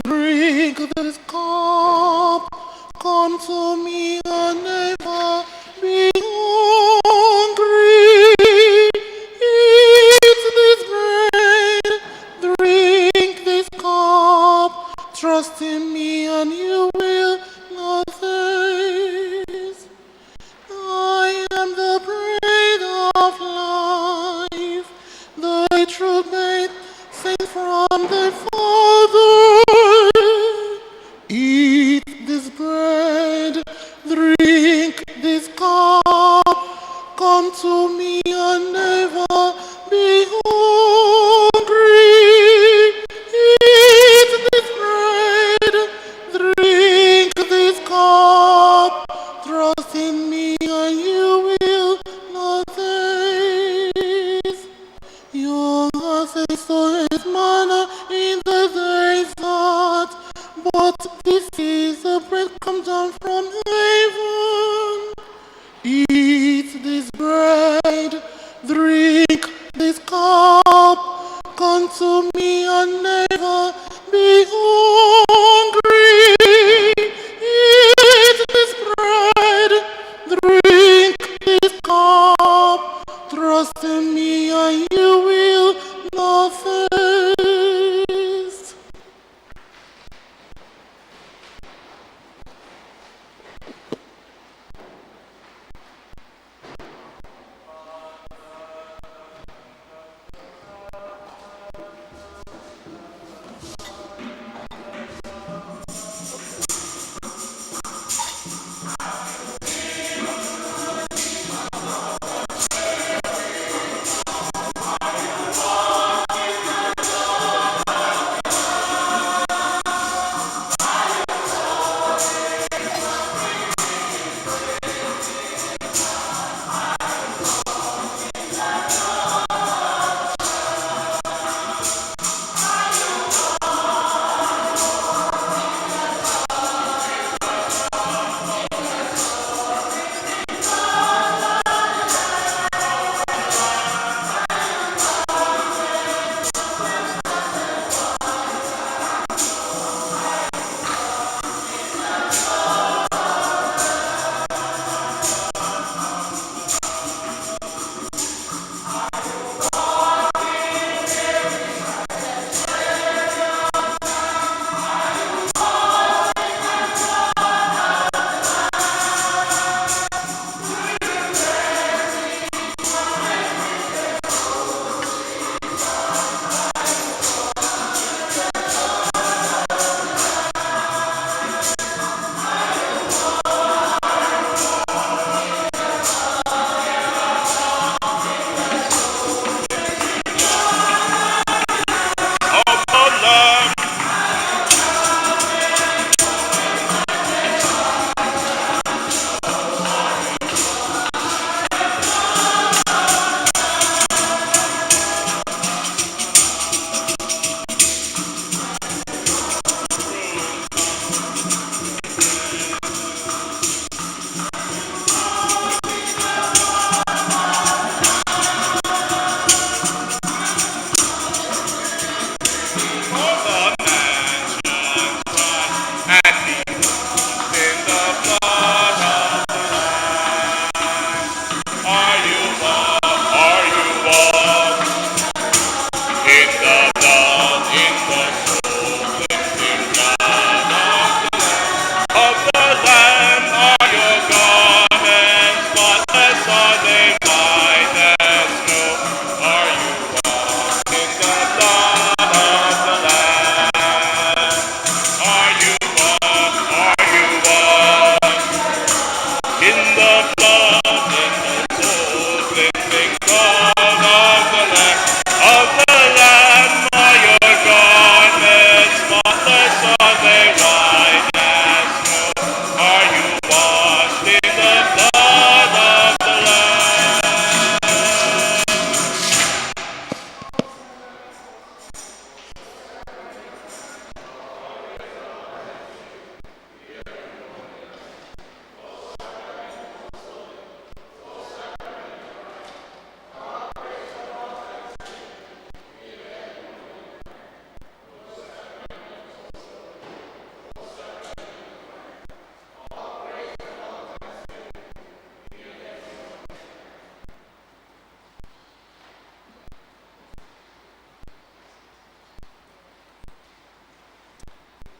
drink this cup, come to me and never be hungry. Eat this bread, drink this cup, trust in me and you will not thirst. I am the bread of life, the true bread sent from the Father. Eat this bread, drink this cup, come to me and never be hungry. Eat this bread, drink this cup, trust in me and you will not thirst. Your ancestor ate manna in the desert, but this is the bread come down from heaven.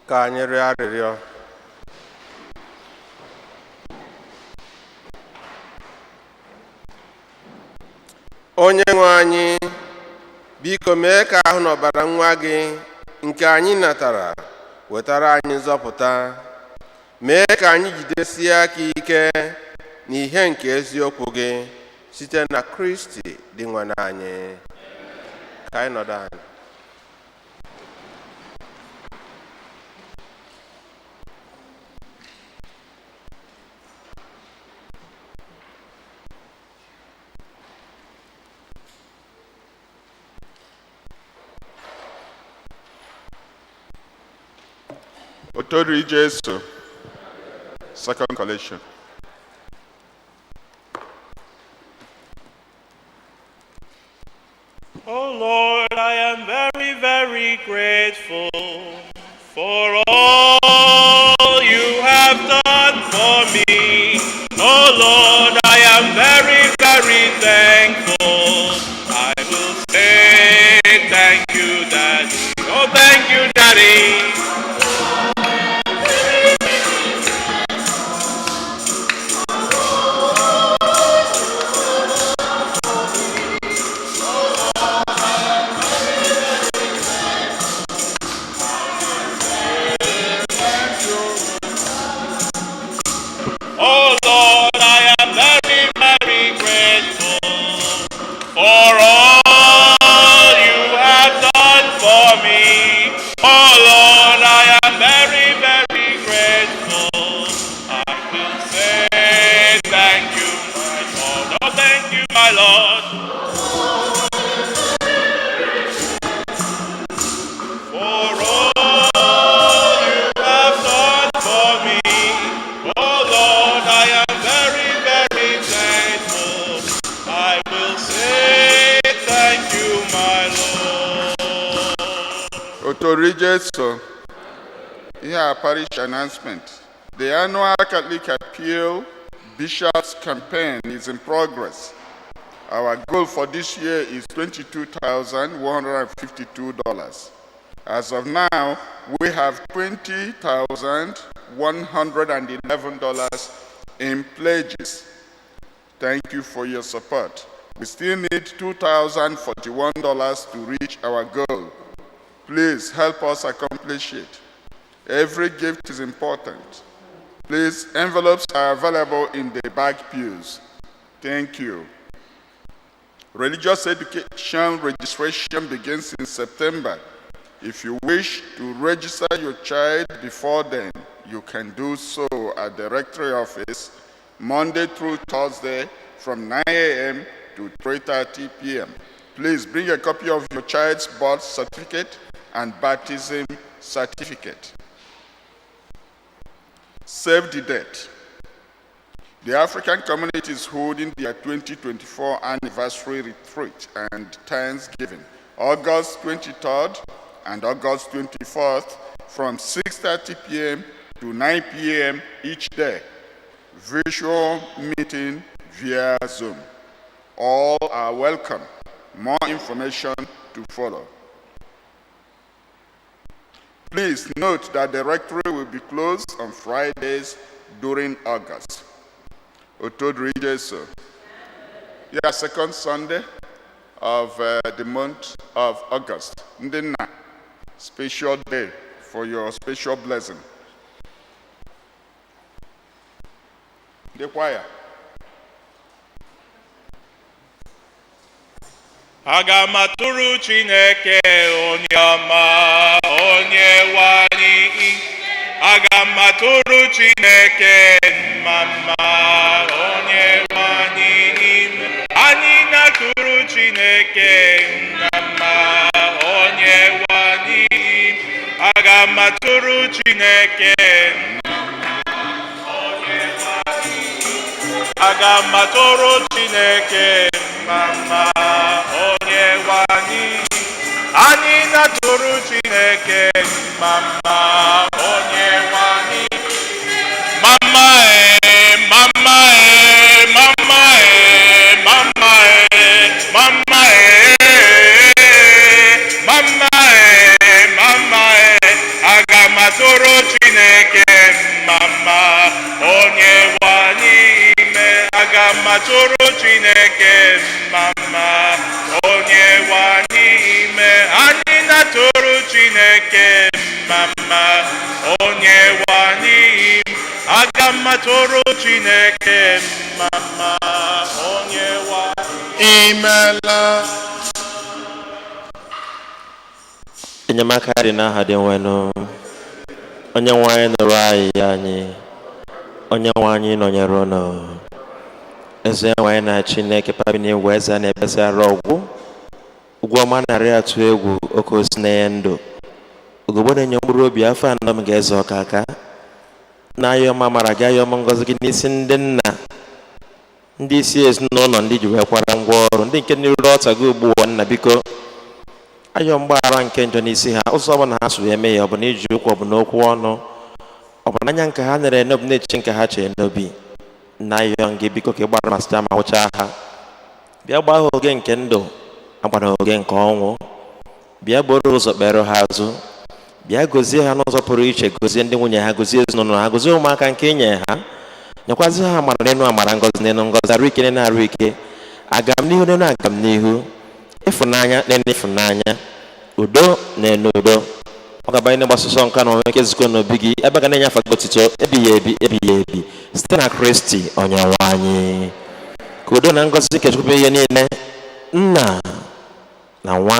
Ka anyị rịọ arịrịọ. Onye nwe anyị, biko mee ka ahụ na ọbara nwa gị nke anyị natara wetara anyị nzọpụta. Mee ka anyị jidesie aka ike n'ihe nke eziokwu gị site na Kristi dị nwe anyị. Ka anyị nọdụ anyị.
Otito Jesu. Second collection.
Oh Lord, I am very, very grateful for all you have done for me. Oh Lord, I am very, very thankful. I will say thank you, Daddy. Oh, thank you, Daddy. Oh Lord, I am very, very grateful for all you have done for me. Oh Lord, I am very, very grateful. I will say thank you, my Lord. Oh, thank you, my Lord. For all you have done for me. Oh Lord, I am very, very thankful. I will say thank you, my Lord.
Otito Jesu. Here are parish announcement. The annual Catholic Appeal Bishops Campaign is in progress. Our goal for this year is $22,152. As of now, we have $20,111 in pledges. Thank you for your support. We still need $2,041 to reach our goal. Please help us accomplish it. Every gift is important. Please, envelopes are available in the back pews. Thank you. Religious education registration begins in September. If you wish to register your child before then, you can do so at the rectory office Monday through Thursday from 9 a.m. to 3:30 p.m. Please bring a copy of your child's birth certificate and baptism certificate. Save the date. The African community is holding their 2024 anniversary retreat and Thanksgiving, August 23rd and August 24th from 6:30 p.m. to 9 p.m. each day. Virtual meeting via Zoom. All are welcome. More information to follow. Please note that the rectory will be closed on Fridays during August. Otito Jesu. Yeah, second Sunday of the month of August. Ndị nna, special day for your special blessing. Ndị choir.
Aga m atụrụ Chineke onye ọma, onye nwe anyị. Aga m atụrụ Chineke mma mma, onye nwe anyị. Anyị na-atụrụ Chineke mma mma, onye nwe anyị. Aga m atụrụ Chineke mma mma, onye nwe anyị. Aga m atụrụ Chineke mma mma, onye nwe anyị. Anyị na-atụrụ Chineke mma mma, onye nwe anyị. Mama e, mama e, mama e, mama e, mama e, mama e, mama e, aga m atụrụ Aga m atụrụ Chineke mma mma, onye nwe anyị ime. Anyị na-atụrụ Chineke mma mma, onye nwe anyị ime. Aga m atụrụ Chineke mma mma, onye nwe anyị.
Imela.
Enyemaka dị n'aha dị nwenụ. Onye nwe anyị, nụrụ anyị anyị. Onye nwe anyị nọnyere unu. Eze nwe anyị na Chineke pabi n'igwe, eze a na-ebesara ọgwụ ụgwọ ọma, narị atụ egwu, oke osi na-enye ndụ, ugogbe na-enye mkpụrụ obi, afọ anọ m ga-eze ọka aka na ayọ ọma mara gị, ayọ ọma ngọzi gị n'isi ndị nna, ndị isi ezinụlọ, ndị ji wee kwara ngwa ọrụ, ndị nke n'iru ọta gị ugbu a. Nna, biko, ayọ mgbaghara nke njọ n'isi ha, ụzọ ọbụla ha so eme ya, ọ bụ na iji ụkwụ, ọ bụ n'okwu ọnụ, ọ bụ n'anya nke ha nere n'obi, na-eche nke ha chere n'obi. Na ayọ gị, biko, ka ị gbara ma site ma wụchaa ha. Bịa gbaa ha oge nke ndụ, agbara oge nke ọnwụ. Bịa gboro ụzọ, kpere ha azụ. Bịa gozie ha n'ụzọ pụrụ iche, gozie ndị nwunye ha, gozie ezinụlọ ha, gozie ụmụaka nke inye ha, nyekwazi ha amara n'elu amara, ngọzi n'elu ngọzi, arụ ike n'elu arụ ike, agam n'ihu n'elu agam n'ihu, ịfụnanya n'elu ịfụnanya, udo n'elu udo. Ọ ga-abanye n'ịgbasọsọ nka na onwe nke zukọ n'obi gị, ebe ga na-enye afa gị otito ebighị ebi, ebighị ebi, site na Kristi onye nwe anyị. Ka udo na ngọzi nke Chukwu bụ ihe niile, Nna na Nwa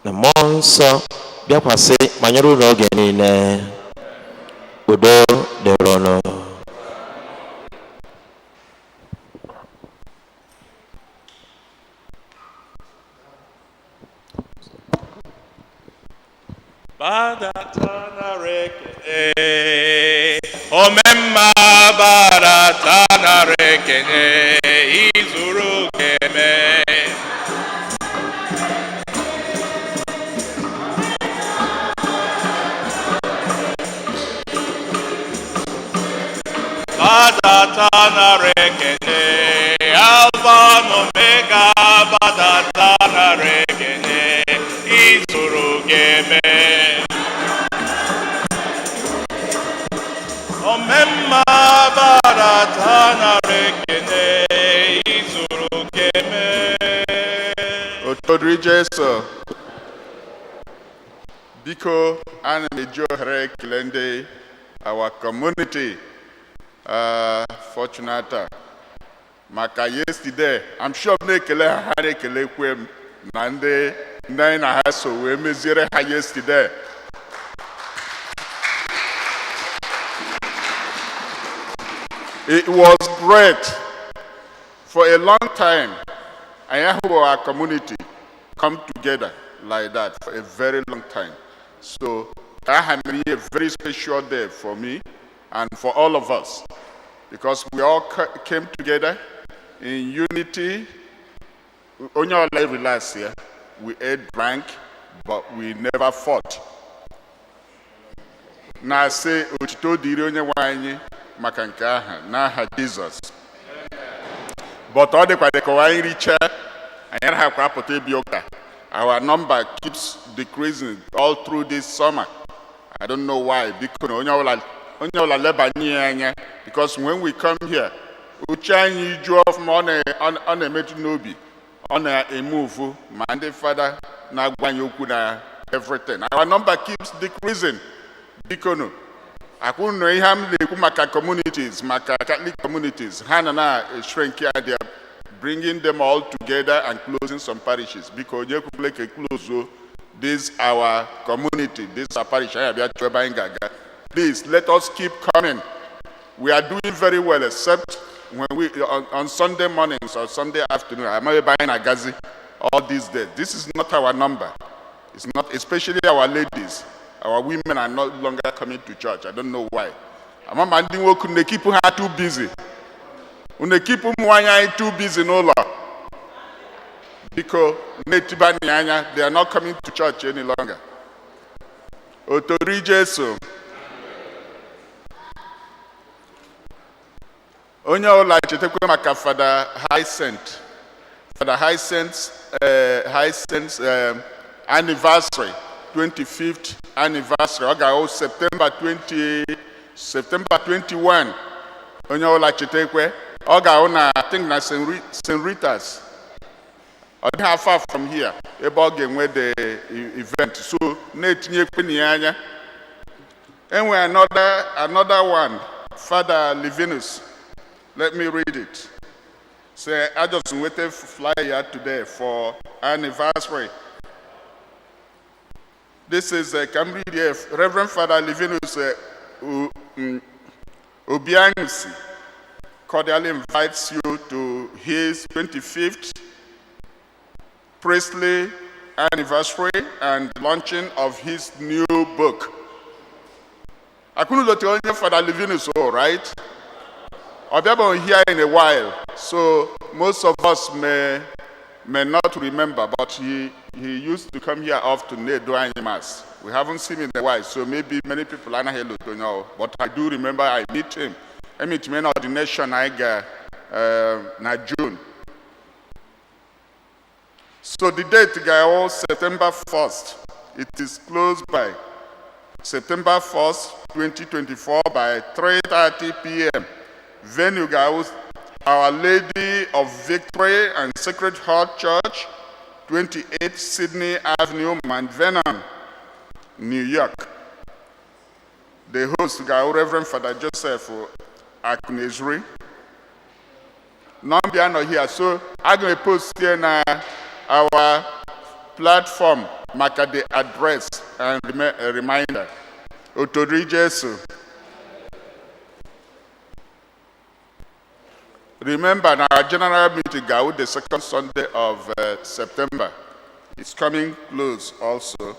na Mmụọ Nsọ, bịakwasị ma nyere unu oge niile. Udo dịrị unu.
Gbadata nara ekele, omemma, gbadata nara ekele, izuru ga-eme. Gbadata nara ekele, Alfa na Omega, gbadata nara ekele, izuru ga-eme. Omemma, gbadata nara ekele, izuru ga-eme.
Otito dịrị Jesu. Biko, ana m eji ohere ekele ndị our community, Fortunata, maka yesterday. I'm sure m na-ekele ha, ha na-ekelekwe m na ndị anyị na ha so wee meziere ha yesterday. It was great. For a long time, anyị ahụrụ our community come together like that for a very long time. So that has been a very special day for me and for all of us because we all came together in unity. Onye ọla relax here. We ate, drank, but we never fought. Na-asị otito dịrị onye nwe anyị maka nke ahụ n'aha Jizọs. But ọ dịkwa dị ka anyị richaa, anyị anaghịkwa apụta ịbịa ụka. Our number keeps decreasing all through this summer. I don't know why. Biko na onye ọbụla lebanye ya anya, because when we come here, uche anyị juo ọfụma, ọ na-emetụ n'obi, ọ na-eme ma ndị fada na-agwa anyị okwu na everything. Our number keeps decreasing. Biko nụ, akwụnụ ihe m na-ekwu maka communities, maka Catholic communities, ha na na-shrink ya. They are bringing them all together and closing some parishes. Biko, onye ekwukwele ka close this our community, this our parish. Anyị abịa chọọ ebe anyị ga-aga. Please let us keep coming. We are doing very well, except when we on Sunday mornings or Sunday afternoon. Amaghị ebe anyị na-agazi all these days. This is not our number. It's not, especially our ladies. Our women are no longer coming to church. I don't know why. Ama ma ndị nwoke na-ekeep ha too busy. Unu ekeep ụmụ nwaanyị anyị too busy n'ụlọ. Biko, na-etibanye anya, they are not coming to church any longer. Otori Jesu. Onye ọbụla chetakwa maka Fada Hyacinth. Fada Hyacinth's anniversary, 25th anniversary. Ọ ga-ahụ September 20, September 21. Onye ọbụla chetakwe. Ọ ga-ahụ na, I think, na St. Rita's. Ọ dịghị far from here, ebe ọ ga-enwe the event. So na-etinyekwe na ya anya. Enwe another one, Father Livinus. Let me read it. Say, I just waited flyer today for anniversary. This is Camry here, Reverend Father Livinus Obiangsi cordially invites you to his 25th priestly anniversary and launching of his new book. I couldn't tell you Father Livinus, all right? Ọ bịabeghị here in a while, so most of us may not remember, but he used to come here often na-edu anyị mass. We haven't seen him in a while, so maybe many people anaghị elote onye ọ, but I do remember I meet him. I meet him in ordination anyị ga na June. So the date ga September 1st. It is close by. September 1st, 2024 by 3:30 p.m. Venue ga Our Lady of Victory and Sacred Heart Church, 28 Sydney Avenue, Mount Vernon, New York. The host ga Reverend Father Joseph Akunezri. Number nọ here, so I'm going to post here na our platform maka the address and reminder. Otori Jesu. Remember, now our general meeting go the second Sunday of September. It's coming close also.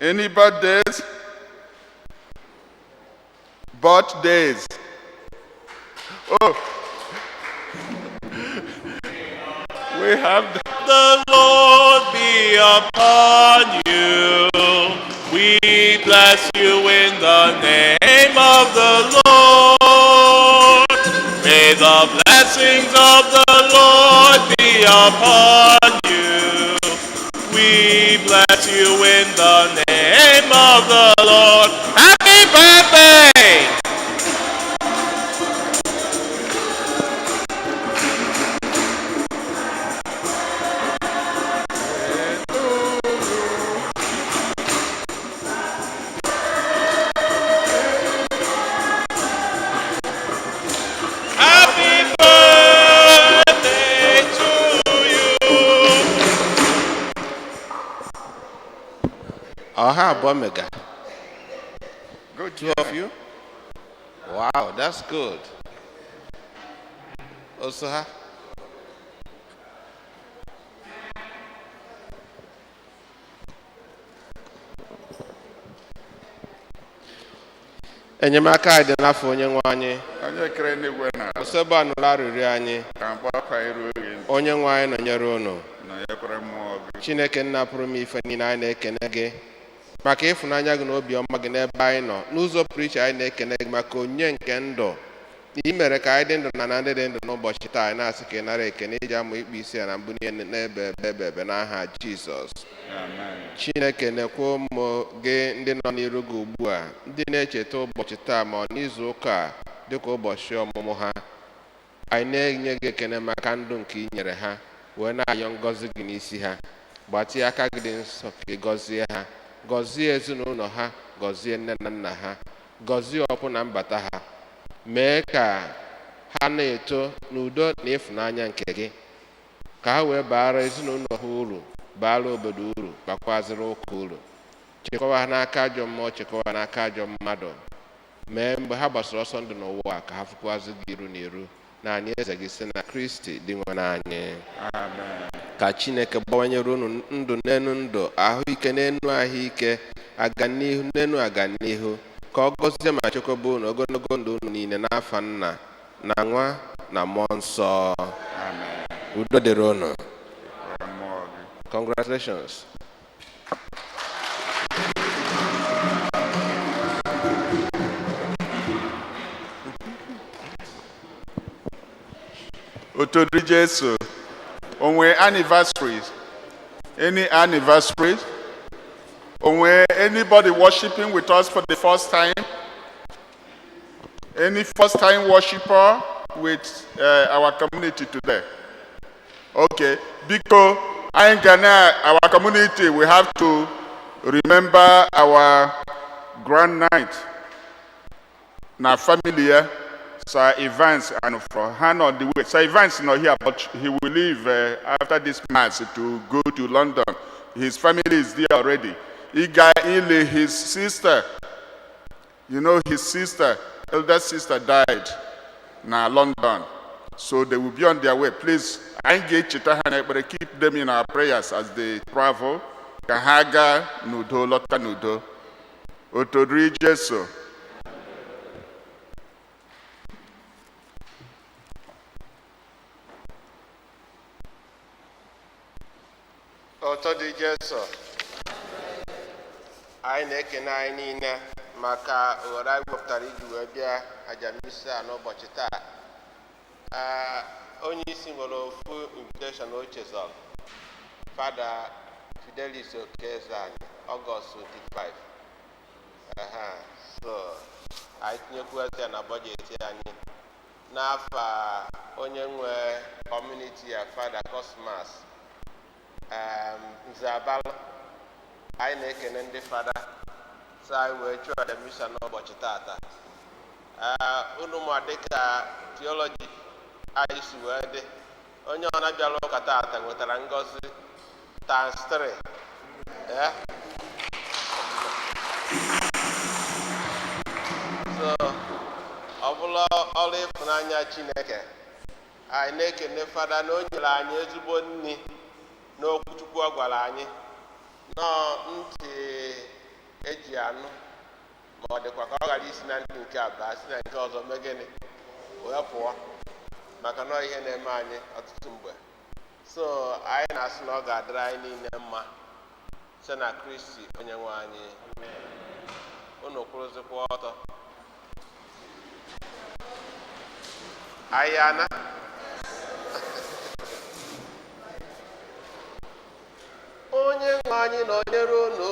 Any birthdays? Birthdays. Oh. We have
The Lord be upon you. We bless you in the name of the Lord. May the blessings of the Lord be upon you. We bless you in the name of the Lord. Happy birthday! Happy birthday to you.
Ọha abụọ mega.
Good.
Two of you? Wow, that's good. Also, ha? Enyemaka anyị dị n'afọ onye nwe anyị.
Onye kere n'igwe na ala.
Osebe anụla arịrịọ anyị.
Ka mkpọ akwa iru gị.
Onye nwe anyị nọnyere unu.
Nọnyekwara mmụọ gị.
Chineke nna pụrụ m ife niile, anyị na-ekene gị maka ịfụnanya gị na obiọma gị n'ebe anyị nọ. N'ụzọ pụrụ iche, anyị na-ekene gị maka onyinye nke ndụ na ị mere ka anyị dị ndụ na ndị dị ndụ n'ụbọchị taa. Anyị na-asị ka ị nara ekene iji amụ ikpe isi ya na mbụ niile n'ebe ebe ebe ebe n'aha Jizọs.
Amen.
Chineke, na-ekwe ụmụ gị ndị nọ n'iru gị ugbu a, ndị na-echeta ụbọchị taa ma ọ n'izu ụka a dịka ụbọchị ọmụmụ ha. Anyị na-enye gị ekene maka ndụ nke ị nyere ha, wee na-ayọ ngọzi gị n'isi ha. Gbatịa aka gị dị nsọ ka ị gọzie ha, gọzie ezinụlọ ha, gọzie nne na nna ha, gọzie ọpụ na mbata ha. Mee ka ha na-eto n'udo na ịfụnanya nke gị, ka ha wee baara ezinụlọ ha uru, baara obodo uru, bakwaziri ụka uru. Chekwawa ha n'aka ajọ mmụọ, chekwawa ha n'aka ajọ mmadụ. Mee mgbe ha gbasara ọsọ ndụ n'ụwa a, ka ha fụkwazị gị iru na iru na anyị eze gị, si na Kristi dị nwe anyị.
Amen.
Ka Chineke gbawanyere unu ndụ n'enu ndụ, ahụike n'enu ahụike, aganihu n'enu aganihu. Ka ọ gọzie ma chekwaba unu ogologo ndụ unu niile, n'afa Nna na Nwa na Mmụọ Nsọ.
Amen.
Udo dịrị unu.
Mmụọ gị.
Congratulations.
Otodiri Jesu. Onwe anniversaries? Any anniversaries? Onwe anybody worshiping with us for the first time? Any first time worshiper with our community today? Okay, because anyị ga na our community, we have to remember our grand knight na family ya, Sir Evans, and for hand on the way. Sir Evans not here, but he will leave after this mass to go to London. His family is there already. Iga Ile, his sister, his sister, elder sister died na London. So they will be on their way. Please, anyị ga-echeta ha n'ekpere, keep them in our prayers as they travel. Ka ha gaa n'udo, lọta n'udo. Otodiri Jesu.
Ọtọ dị Jesu. Anyị na-ekene anyị niile maka ohere anyị wepụtara iji wee bịa aja misa a n'ụbọchị taa. Ee, onye isi nwere ofu invitation o chezọrọ. Fada Fidelis Okezani, Ọgọst 25. Aha, so anyị tinyekwuazị ya na bọjetị anyị n'afọ a. Onye nwe community ya, Fada Cosmas Nzeabalụ, anyị na-ekene ndị fada so anyị wee chụọ aja misa n'ụbọchị tata. Ee, unu ma dịka theology anyị si wee dị, onye ọ na-abịala ụka tata nwetara ngọzi times 3. Eh? So ọ bụla ọrụ ịfụnanya Chineke, anyị na-ekene fada na o nyere anyị ezigbo nri n'okwu Chukwu ọ gwara anyị nọọ ntị eji anụ, ma ọ dịkwa ka ọ ghara isi na ntị nke a baa si na nke ọzọ mee gịnị wee pụọ, maka na ọ ihe na-eme anyị ọtụtụ mgbe. So anyị na-asị na ọ ga-adịrị anyị niile mma site na Kristi onye nwe anyị. Unu kwụrụzikwa ọtọ. Anyị ana onye nwe anyị nọnyere unu.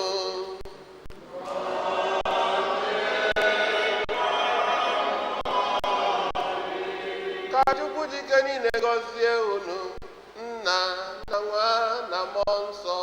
Ka Chukwu jike niile gọzie unu, Nna na Nwa na Mmụọ Nsọ.